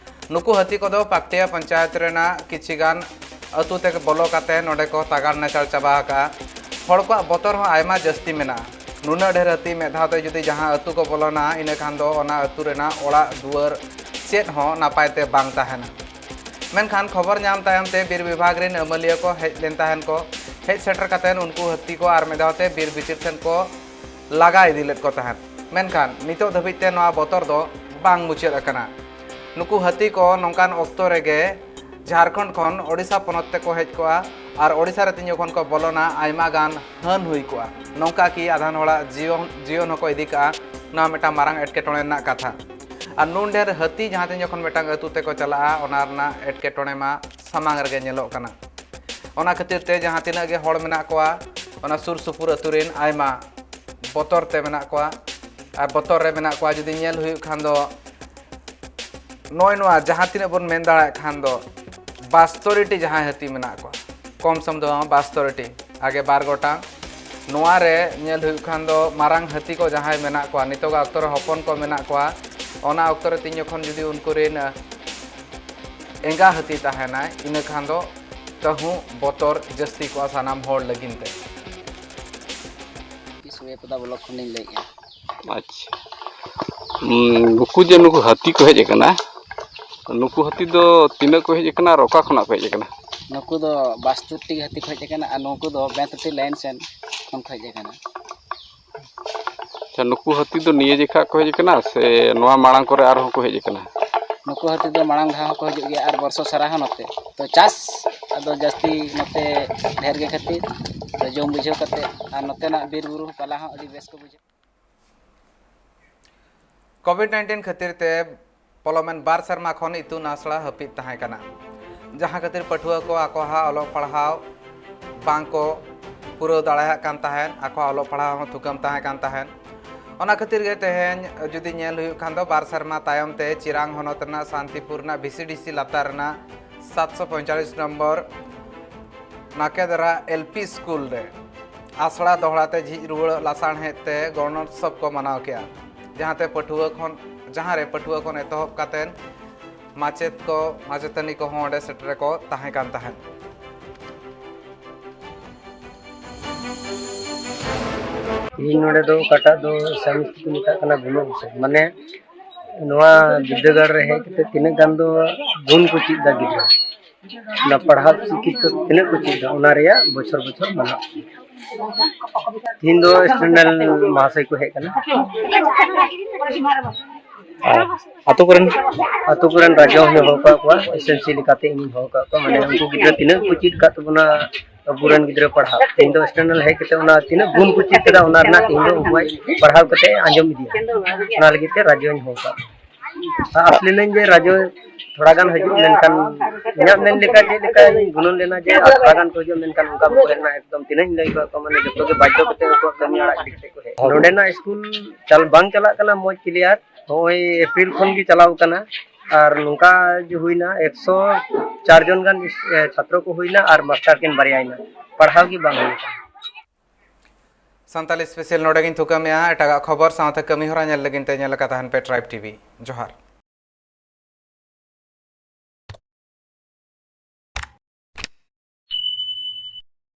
ᱱᱩᱠᱩ ᱦᱟᱹᱛᱤ ᱠᱚᱫᱚ ᱯᱟᱠᱴᱤᱭᱟ ᱯᱚᱧᱪᱟᱭᱮᱛ ᱨᱮᱱᱟᱜ ᱠᱤᱪᱷᱤ ᱜᱟᱱ ᱟᱹᱛᱩ ᱛᱮ ᱵᱚᱞᱚ ᱠᱟᱛᱮ ᱱᱚᱰᱮ ᱠᱚ ᱛᱟᱜᱟᱲ ᱱᱟᱪᱟᱲ ᱪᱟᱵᱟ ᱟᱠᱟᱫᱼᱟ᱾ ᱦᱚᱲ ᱠᱚᱣᱟᱜ ᱵᱚᱛᱚᱨ ᱦᱚᱸ ᱟᱭᱢᱟ ᱡᱟᱹᱥᱛᱤ ᱢᱮᱱᱟᱜᱼᱟ᱾ ᱱᱩᱱᱟᱹᱜ ᱰᱷᱮᱨ ᱦᱟᱹᱛᱤ ᱢᱤᱫ ᱫᱷᱟᱣ ᱛᱮ ᱡᱩᱫᱤ ᱡᱟᱦᱟᱸ ᱟᱹᱛᱩ ᱠᱚ ᱵᱚᱞᱚᱱᱟ, ᱤᱱᱟᱹ ᱠᱷᱟᱱ ᱫᱚ ᱚᱱᱟ ᱟᱹᱛᱩ ᱨᱮᱱᱟᱜ ᱚᱲᱟᱜ ᱫᱩᱣᱟᱹᱨ ᱪᱮᱫ ᱦᱚᱸ ᱱᱟᱯᱟᱭ ᱛᱮ ᱵᱟᱝ ᱛᱟᱦᱮᱱᱟ᱾ ᱢᱮᱱᱠᱷᱟᱱ ᱠᱷᱚᱵᱚᱨ ᱧᱟᱢ ᱛᱟᱭᱚᱢ ᱛᱮ ᱵᱤᱨ ᱵᱤᱵᱷᱟᱜᱽ ᱨᱮᱱ ᱟᱹᱢᱟᱹᱞᱤᱭᱟᱹ ᱠᱚ ᱦᱮᱡ ᱞᱮᱱ ᱛᱟᱦᱮᱱ ᱠᱚ᱾ ᱦᱮᱡ ᱥᱮᱴᱮᱨ ᱠᱟᱛᱮ ᱩᱱᱠᱩ ᱦᱟᱹᱛᱤ ᱠᱚ ᱟᱨ ᱢᱤᱫ ᱫᱷᱟᱣ ᱛᱮ ᱵᱤᱨ ᱵᱷᱤᱛᱤᱨ ᱥᱮᱱ ᱠᱚ ᱞᱟᱜᱟ ᱤᱫᱤ ᱞᱮᱫ ᱠᱚ ᱛᱟᱦᱮᱸᱫ᱾ ᱢᱮᱱᱠᱷᱟᱱ ᱱᱤᱛᱚᱜ ᱫᱷᱟᱹᱵᱤᱡ ᱛᱮ ᱱᱚᱣᱟ ᱵᱚᱛᱚᱨ ᱫᱚ ᱵᱟᱝ ᱢᱩᱪᱟᱹᱫ ᱟᱠᱟᱱᱟ᱾ ᱱᱩᱠᱩ ᱦᱟᱹᱛᱤ ᱠᱚ ᱱᱚᱝᱠᱟᱱ ᱚᱠᱛᱚ ᱨᱮᱜᱮ ᱡᱷᱟᱲᱠᱷᱚᱸᱰ ᱠᱷᱚᱱ ᱳᱰᱤᱥᱟ ᱯᱚᱱᱚᱛ ᱛᱮᱠᱚ ᱦᱮᱡ ᱠᱚᱜᱼᱟ ᱟᱨ ᱳᱰᱤᱥᱟ ᱨᱮ ᱛᱤᱧ ᱡᱚᱠᱷᱚᱱ ᱠᱚ ᱵᱚᱞᱚᱱᱟ, ᱟᱭᱢᱟ ᱜᱟᱱ ᱦᱟᱹᱱ ᱦᱩᱭ ᱠᱚᱜᱼᱟ᱾ ᱱᱚᱝᱠᱟ ᱠᱤ ᱟᱫᱷᱟᱱ ᱦᱚᱲᱟᱜ ᱡᱤᱭᱚᱱ, ᱡᱤᱭᱚᱱ ᱦᱚᱸᱠᱚ ᱤᱫᱤ ᱠᱟᱜᱼᱟ, ᱱᱚᱣᱟ ᱢᱤᱫᱴᱟᱝ ᱢᱟᱨᱟᱝ ᱮᱴᱠᱮᱴᱚᱬᱮ ᱨᱮᱱᱟᱜ ᱠᱟᱛᱷᱟ᱾ ᱟᱨ ᱱᱩᱱ ᱰᱷᱮᱨ ᱦᱟᱹᱛᱤ ᱡᱟᱦᱟᱸ ᱛᱤᱱ ᱡᱚᱠᱷᱚᱱ ᱢᱤᱫᱴᱟᱝ ᱟᱹᱛᱩ ᱛᱮᱠᱚ ᱪᱟᱞᱟᱜᱼᱟ, ᱚᱱᱟ ᱨᱮᱱᱟᱜ ᱮᱴᱠᱮᱴᱚᱬᱮ ᱢᱟ ᱥᱟᱢᱟᱝ ᱨᱮᱜᱮ ᱧᱮᱞᱚᱜ ᱠᱟᱱᱟ᱾ ᱚᱱᱟ ᱠᱷᱟᱹᱛᱤᱨ ᱛᱮ ᱡᱟᱦᱟᱸ ᱛᱤᱱᱟᱹᱜ ᱜᱮ ᱦᱚᱲ ᱢᱮᱱᱟᱜ ᱠᱚᱣᱟ, ᱚᱱᱟ ᱥᱩᱨ ᱥᱩᱯᱩᱨ ᱟᱹᱛᱩ ᱨᱮᱱ ᱟᱭᱢᱟ ᱵᱚᱛᱚᱨ ᱛᱮ ᱢᱮᱱᱟᱜ ᱠᱚᱣᱟ᱾ ᱟᱨ ᱵᱚᱛᱚᱨ ᱨᱮ ᱢᱮᱱᱟᱜ ᱠᱚᱣᱟ, ᱡᱩᱫᱤ ᱧᱮᱞ ᱦᱩᱭᱩᱜ ᱠᱷᱟᱱ ᱫᱚ ᱱᱚᱜᱼᱚᱭ ᱱᱚᱣᱟ ᱡᱟᱦᱟᱸ ᱛᱤᱱᱟᱹᱜ ᱵᱚᱱ ᱢᱮᱱ ᱫᱟᱲᱮᱭᱟᱜ ᱠᱷᱟᱱ ᱫᱚ ᱵᱟᱥᱛᱚᱨᱤ ᱴᱤ ᱡᱟᱦᱟᱸᱭ ᱦᱟᱹᱛᱤ ᱢᱮᱱᱟᱜ ᱠᱚᱣᱟ, ᱠᱚᱢ ᱥᱚᱢ ᱫᱚ ᱵᱟᱝ, ᱵᱟᱥᱛᱚᱨᱤ ᱴᱤ, ᱟᱜᱮ ᱵᱟᱨ ᱜᱚᱴᱟᱝ᱾ ᱱᱚᱣᱟ ᱨᱮ ᱧᱮᱞ ᱦᱩᱭᱩᱜ ᱠᱷᱟᱱ ᱫᱚ ᱢᱟᱨᱟᱝ ᱦᱟᱹᱛᱤ ᱠᱚ ᱡᱟᱦᱟᱸᱭ ᱢᱮᱱᱟᱜ ᱠᱚᱣᱟ, ᱱᱤᱛᱚᱜᱟᱜ ᱚᱠᱛᱚ ᱨᱮ ᱦᱚᱯᱚᱱ ᱠᱚ ᱢᱮᱱᱟᱜ ᱠᱚᱣᱟ, ᱚᱱᱟ ᱚᱠᱛᱚ ᱨᱮ ᱛᱤᱧ ᱡᱚᱠᱷᱚᱱ ᱡᱩᱫᱤ ᱩᱱᱠᱩ ᱨᱮᱱ, ᱮᱸᱜᱟ ᱦᱟᱹᱛᱤ ᱛᱟᱦᱮᱱᱟᱭ, ᱤᱱᱟᱹ ᱠᱷᱟᱱ ᱫᱚ ᱛᱮᱦᱚᱸ ᱵᱚᱛᱚᱨ ᱡᱟᱹᱥᱛᱤ ᱠᱚᱜᱼᱟ ᱥᱟᱱᱟᱢ ᱦᱚᱲ ᱞᱟᱹᱜᱤᱫ ᱛᱮ᱾ ᱥᱩᱭᱟᱹᱯᱟᱫᱟ ᱵᱞᱚᱠ ᱠᱷᱚᱱᱤᱧ ᱞᱟᱹᱭᱮᱫᱼᱟ᱾ ᱟᱪᱪᱷᱟ᱾ ᱩᱸ, ᱱᱩᱠᱩ ᱡᱮ ᱱᱩᱠᱩ ᱦᱟᱹᱛᱤ ᱠᱚ ᱦᱮᱡ ᱟᱠᱟᱱᱟ, ᱱᱩᱠᱩ ᱦᱟᱹᱛᱤ ᱫᱚ ᱛᱤᱱᱟᱹᱜ ᱠᱚ ᱦᱮᱡ ᱟᱠᱟᱱᱟ ᱟᱨ ᱚᱠᱟ ᱠᱷᱚᱱᱟᱜ ᱠᱚ ᱦᱮᱡ ᱟᱠᱟᱱᱟ? ᱱᱩᱠᱩ ᱫᱚ ᱵᱟᱥᱛᱩᱨᱴᱤ ᱦᱟᱹᱛᱤ ᱠᱚ ᱦᱮᱡ ᱟᱠᱟᱱᱟ ᱟᱨ ᱱᱩᱠᱩ ᱫᱚ ᱵᱮᱸᱛᱩᱴᱤ ᱞᱟᱭᱤᱱ ᱥᱮᱱ ᱠᱷᱚᱱ ᱠᱚ ᱦᱮᱡ ᱟᱠᱟᱱᱟ᱾ ᱟᱪᱪᱷᱟ, ᱱᱩᱠᱩ ᱦᱟᱹᱛᱤ ᱫᱚ ᱱᱤᱭᱟᱹ ᱡᱮᱠᱷᱟ ᱠᱚ ᱦᱮᱡ ᱟᱠᱟᱱᱟ ᱥᱮ ᱱᱚᱣᱟ ᱢᱟᱲᱟᱝ ᱠᱚᱨᱮ ᱟᱨᱦᱚᱸ ᱠᱚ ᱦᱮᱡ ᱟᱠᱟᱱᱟ? ᱱᱩᱠᱩ ᱦᱟᱹᱛᱤ ᱫᱚ ᱢᱟᱲᱟᱝ ᱫᱷᱟᱣ ᱦᱚᱸᱠᱚ ᱦᱤᱡᱩᱜ ᱜᱮᱭᱟ ᱟᱨ ᱵᱚᱨᱥᱚ ᱥᱟᱨᱟ ᱦᱚᱸ ᱱᱚᱛᱮ᱾ ᱛᱚ ᱪᱟᱥ ᱟᱫᱚ ᱡᱟᱹᱥᱛᱤ ᱱᱚᱛᱮ ᱰᱷᱮᱨ ᱜᱮ ᱠᱷᱟᱹᱛᱤᱨ ᱛᱚ ᱡᱚᱢ ᱵᱩᱡᱷᱟᱹᱣ ᱠᱟᱛᱮ ᱟᱨ ᱱᱚᱛᱮᱱᱟᱜ ᱵᱤᱨ ᱵᱩᱨᱩ ᱯᱟᱞᱟ ᱦᱚᱸ ᱟᱹᱰᱤ ᱵᱮᱥ ᱠᱚ ᱵᱩᱡᱷᱟᱹᱣᱟ᱾ ᱠᱳᱵᱷᱤᱰ ᱱᱟᱭᱤᱱᱴᱤᱱ ᱠᱷᱟᱹᱛᱤᱨ ᱛᱮ ᱯᱚᱞᱚᱢᱮᱱ ᱵᱟᱨ ᱥᱮᱨᱢᱟ ᱠᱷᱚᱱ ᱤᱛᱩᱱ ᱟᱥᱲᱟ ᱦᱟᱹᱯᱤᱫ ᱛᱟᱦᱮᱸ ᱠᱟᱱᱟ, ᱡᱟᱦᱟᱸ ᱠᱷᱟᱹᱛᱤᱨ ᱯᱟᱹᱴᱷᱩᱣᱟᱹ ᱠᱚ ᱟᱠᱚᱣᱟᱜ ᱚᱞᱚᱜ ᱯᱟᱲᱦᱟᱣ ᱵᱟᱝ ᱠᱚ ᱯᱩᱨᱟᱹᱣ ᱫᱟᱲᱮᱭᱟᱜ ᱠᱟᱱ ᱛᱟᱦᱮᱸᱫ, ᱟᱠᱚᱣᱟᱜ ᱚᱞᱚᱜ ᱯᱟᱲᱦᱟᱣ ᱦᱚᱸ ᱛᱷᱩᱠᱟᱹᱢ ᱛᱟᱦᱮᱸ ᱠᱟᱱ ᱛᱟᱦᱮᱸᱫ᱾ ᱚᱱᱟ ᱠᱷᱟᱹᱛᱤᱨ ᱜᱮ ᱛᱮᱦᱮᱧ ᱡᱩᱫᱤ ᱧᱮᱞ ᱦᱩᱭᱩᱜ ᱠᱷᱟᱱ ᱫᱚ ᱵᱟᱨ ᱥᱮᱨᱢᱟ ᱛᱟᱭᱚᱢ ᱛᱮ ᱪᱤᱨᱟᱝ ᱦᱚᱱᱚᱛ ᱨᱮᱱᱟᱜ ᱥᱟᱱᱛᱤᱯᱩᱨ ᱨᱮᱱᱟᱜ ᱵᱷᱤ ᱥᱤ ᱰᱤ ᱥᱤ ᱞᱟᱛᱟᱨ ᱨᱮᱱᱟᱜ ᱥᱟᱛᱥᱚ ᱯᱚᱸᱭᱛᱟᱞᱤᱥ ᱱᱚᱢᱵᱚᱨ ᱱᱟᱠᱮᱫᱟᱨᱟ ᱮᱞ ᱯᱤ ᱥᱠᱩᱞ ᱨᱮ ᱟᱥᱲᱟ ᱫᱚᱦᱲᱟ ᱛᱮ ᱡᱷᱤᱡ ᱨᱩᱣᱟᱹᱲᱚᱜ ᱞᱟᱥᱟᱲᱦᱮᱫ ᱛᱮ ᱜᱚᱱᱚᱛᱥᱚᱵ ᱠᱚ ᱢᱟᱱᱟᱣ ᱠᱮᱫᱼᱟ, ᱡᱟᱦᱟᱸ ᱛᱮ ᱯᱟᱹᱴᱷᱩᱣᱟᱹ ᱠᱷᱚᱱ, ᱡᱟᱦᱟᱸ ᱨᱮ ᱯᱟᱹᱴᱷᱩᱣᱟᱹ ᱠᱷᱚᱱ ᱮᱛᱚᱦᱚᱵ ᱠᱟᱛᱮ ᱢᱟᱪᱮᱫ ᱠᱚ, ᱢᱟᱪᱮᱛᱟᱹᱱᱤ ᱠᱚᱦᱚᱸ ᱚᱸᱰᱮ ᱥᱮᱴᱮᱨ ᱠᱚ ᱛᱟᱦᱮᱸ ᱠᱟᱱ ᱛᱟᱦᱮᱸᱫ᱾ ᱤᱧ ᱱᱚᱰᱮ ᱫᱚ ᱚᱠᱟᱴᱟᱜ ᱫᱚ ᱥᱟᱭᱮᱱᱥ ᱛᱮᱠᱚ ᱢᱮᱛᱟᱜ ᱠᱟᱱᱟ ᱜᱩᱱᱚ ᱵᱤᱥᱚᱭ, ᱢᱟᱱᱮ ᱱᱚᱣᱟ ᱵᱤᱨᱫᱟᱹᱜᱟᱲ ᱨᱮ ᱦᱮᱡ ᱠᱟᱛᱮ ᱛᱤᱱᱟᱹᱜ ᱜᱟᱱ ᱫᱚ ᱜᱩᱱ ᱠᱚ ᱪᱮᱫ ᱮᱫᱟ ᱜᱤᱫᱽᱨᱟᱹ, ᱚᱱᱟ ᱯᱟᱲᱦᱟᱣ ᱥᱤᱠᱠᱷᱤᱛ ᱛᱤᱱᱟᱹᱜ ᱠᱚ ᱪᱮᱫ ᱮᱫᱟ, ᱚᱱᱟ ᱨᱮᱭᱟᱜ ᱵᱚᱪᱷᱚᱨ ᱵᱚᱪᱷᱚᱨ ᱢᱟᱱᱟᱣ᱾ ᱛᱤᱦᱤᱧ ᱫᱚ ᱮᱠᱥᱴᱟᱨᱱᱟᱞ ᱢᱟᱦᱟᱥᱚᱭ ᱠᱚ ᱦᱮᱡ ᱠᱟᱱᱟ᱾ ᱟᱨ ᱟᱛᱳ ᱠᱚᱨᱮᱱ? ᱟᱛᱳ ᱠᱚᱨᱮᱱ ᱨᱟᱡᱚ ᱦᱚᱸᱧ ᱦᱚᱦᱚ ᱟᱠᱟᱫ ᱠᱚᱣᱟ, ᱮᱥ ᱮᱢ ᱥᱤ ᱞᱮᱠᱟᱛᱮ ᱤᱧᱤᱧ ᱦᱚᱦᱚ ᱟᱠᱟᱫ ᱠᱚᱣᱟ, ᱢᱟᱱᱮ ᱩᱱᱠᱩ ᱜᱤᱫᱽᱨᱟᱹ ᱛᱤᱱᱟᱹᱜ ᱠᱚ ᱪᱮᱫ ᱟᱠᱟᱫ ᱛᱟᱵᱚᱱᱟ ᱟᱵᱚᱨᱮᱱ ᱜᱤᱫᱽᱨᱟᱹ ᱯᱟᱲᱦᱟᱣ, ᱤᱧ ᱫᱚ ᱮᱠᱥᱴᱟᱨᱱᱟᱞ ᱦᱮᱡ ᱠᱟᱛᱮ ᱚᱱᱟ ᱛᱤᱱᱟᱹᱜ ᱜᱩᱱ ᱠᱚ ᱪᱮᱫ ᱠᱮᱫᱟ, ᱚᱱᱟ ᱨᱮᱱᱟᱜ ᱛᱮᱦᱮᱧ ᱫᱚ ᱩᱱᱠᱩᱣᱟᱜ ᱯᱟᱲᱦᱟᱣ ᱠᱟᱛᱮ ᱟᱸᱡᱚᱢ ᱤᱫᱤᱭᱟ᱾ ᱚᱱᱟ ᱞᱟᱹᱜᱤᱫ ᱛᱮ ᱨᱟᱡᱚᱧ ᱦᱚᱦᱚ ᱟᱠᱟᱫ ᱠᱚᱣᱟ᱾ ᱟᱥ ᱞᱮᱱᱟᱹᱧ ᱡᱮ ᱨᱟᱡᱚ ᱛᱷᱚᱲᱟ ᱜᱟᱱ ᱦᱤᱡᱩᱜ, ᱢᱮᱱᱠᱷᱟᱱ ᱤᱧᱟᱹᱜ ᱢᱮᱱ ᱞᱮᱠᱟ ᱪᱮᱫ ᱞᱮᱠᱟᱧ ᱜᱩᱱᱟᱹᱱ ᱞᱮᱱᱟ ᱡᱮ ᱟᱨ ᱛᱷᱚᱲᱟ ᱜᱟᱱ ᱠᱚ ᱦᱤᱡᱩᱜᱼᱟ, ᱢᱮᱱᱠᱷᱟᱱ ᱚᱱᱠᱟ ᱵᱟᱠᱚ ᱦᱮᱡ ᱞᱮᱱᱟ᱾ ᱮᱠᱫᱚᱢ ᱛᱤᱱᱟᱹᱜ ᱤᱧ ᱞᱟᱹᱭ ᱟᱠᱟᱫ ᱠᱚᱣᱟ, ᱢᱟᱱᱮ ᱡᱚᱛᱚ ᱜᱮ ᱵᱟᱫᱽᱫᱷᱚ ᱠᱟᱛᱮ ᱩᱱᱠᱩᱣᱟᱜ ᱠᱟᱹᱢᱤ ᱟᱲᱟᱜ ᱜᱤᱰᱤ ᱠᱟᱛᱮ ᱠᱚ ᱦᱮᱡ᱾ ᱱᱚᱰᱮᱱᱟᱜ ᱥᱠᱩᱞ ᱪᱟᱞ ᱵᱟᱝ ᱪᱟᱞᱟᱜ ᱠᱟᱱᱟ ᱢᱚᱡᱽ ᱠᱞᱤᱭᱟᱨ᱾ ᱱᱚᱜᱼᱚᱭ ᱮᱯᱨᱤᱞ ᱠᱷᱚᱱ ᱜᱮ ᱪᱟᱞᱟᱣ ᱠᱟᱱᱟ ᱟᱨ ᱱᱚᱝᱠᱟ ᱡᱮ ᱦᱩᱭᱱᱟ ᱮᱠᱥᱚ ᱪᱟᱨ ᱡᱚᱱ ᱜᱟᱱ ᱤᱥ-, ᱮ, ᱪᱷᱟᱛᱨᱚ ᱠᱚ ᱦᱩᱭᱱᱟ ᱟᱨ ᱢᱟᱥᱴᱟᱨ ᱠᱤᱱ ᱵᱟᱨᱭᱟᱭᱮᱱᱟ, ᱯᱟᱲᱦᱟᱣ ᱜᱮ ᱵᱟᱝ ᱦᱩᱭ ᱠᱟᱱᱟ᱾ ᱥᱟᱱᱛᱟᱞᱤ ᱥᱯᱮᱥᱟᱞ ᱱᱚᱰᱮ ᱜᱤᱧ ᱛᱷᱩᱠᱟᱹᱢᱮᱜᱼᱟ᱾ ᱮᱴᱟᱜᱟᱜ ᱠᱷᱚᱵᱚᱨ ᱥᱟᱶᱛᱮ ᱠᱟᱹᱢᱤ ᱦᱚᱨᱟ ᱧᱮᱞ ᱞᱟᱹᱜᱤᱫ ᱛᱮ ᱧᱮᱞ ᱟᱠᱟ ᱛᱟᱦᱮᱱ ᱯᱮ ᱴᱨᱟᱭᱤᱵᱽ ᱴᱤ ᱵᱷᱤ᱾ ᱡᱚᱦᱟᱨ᱾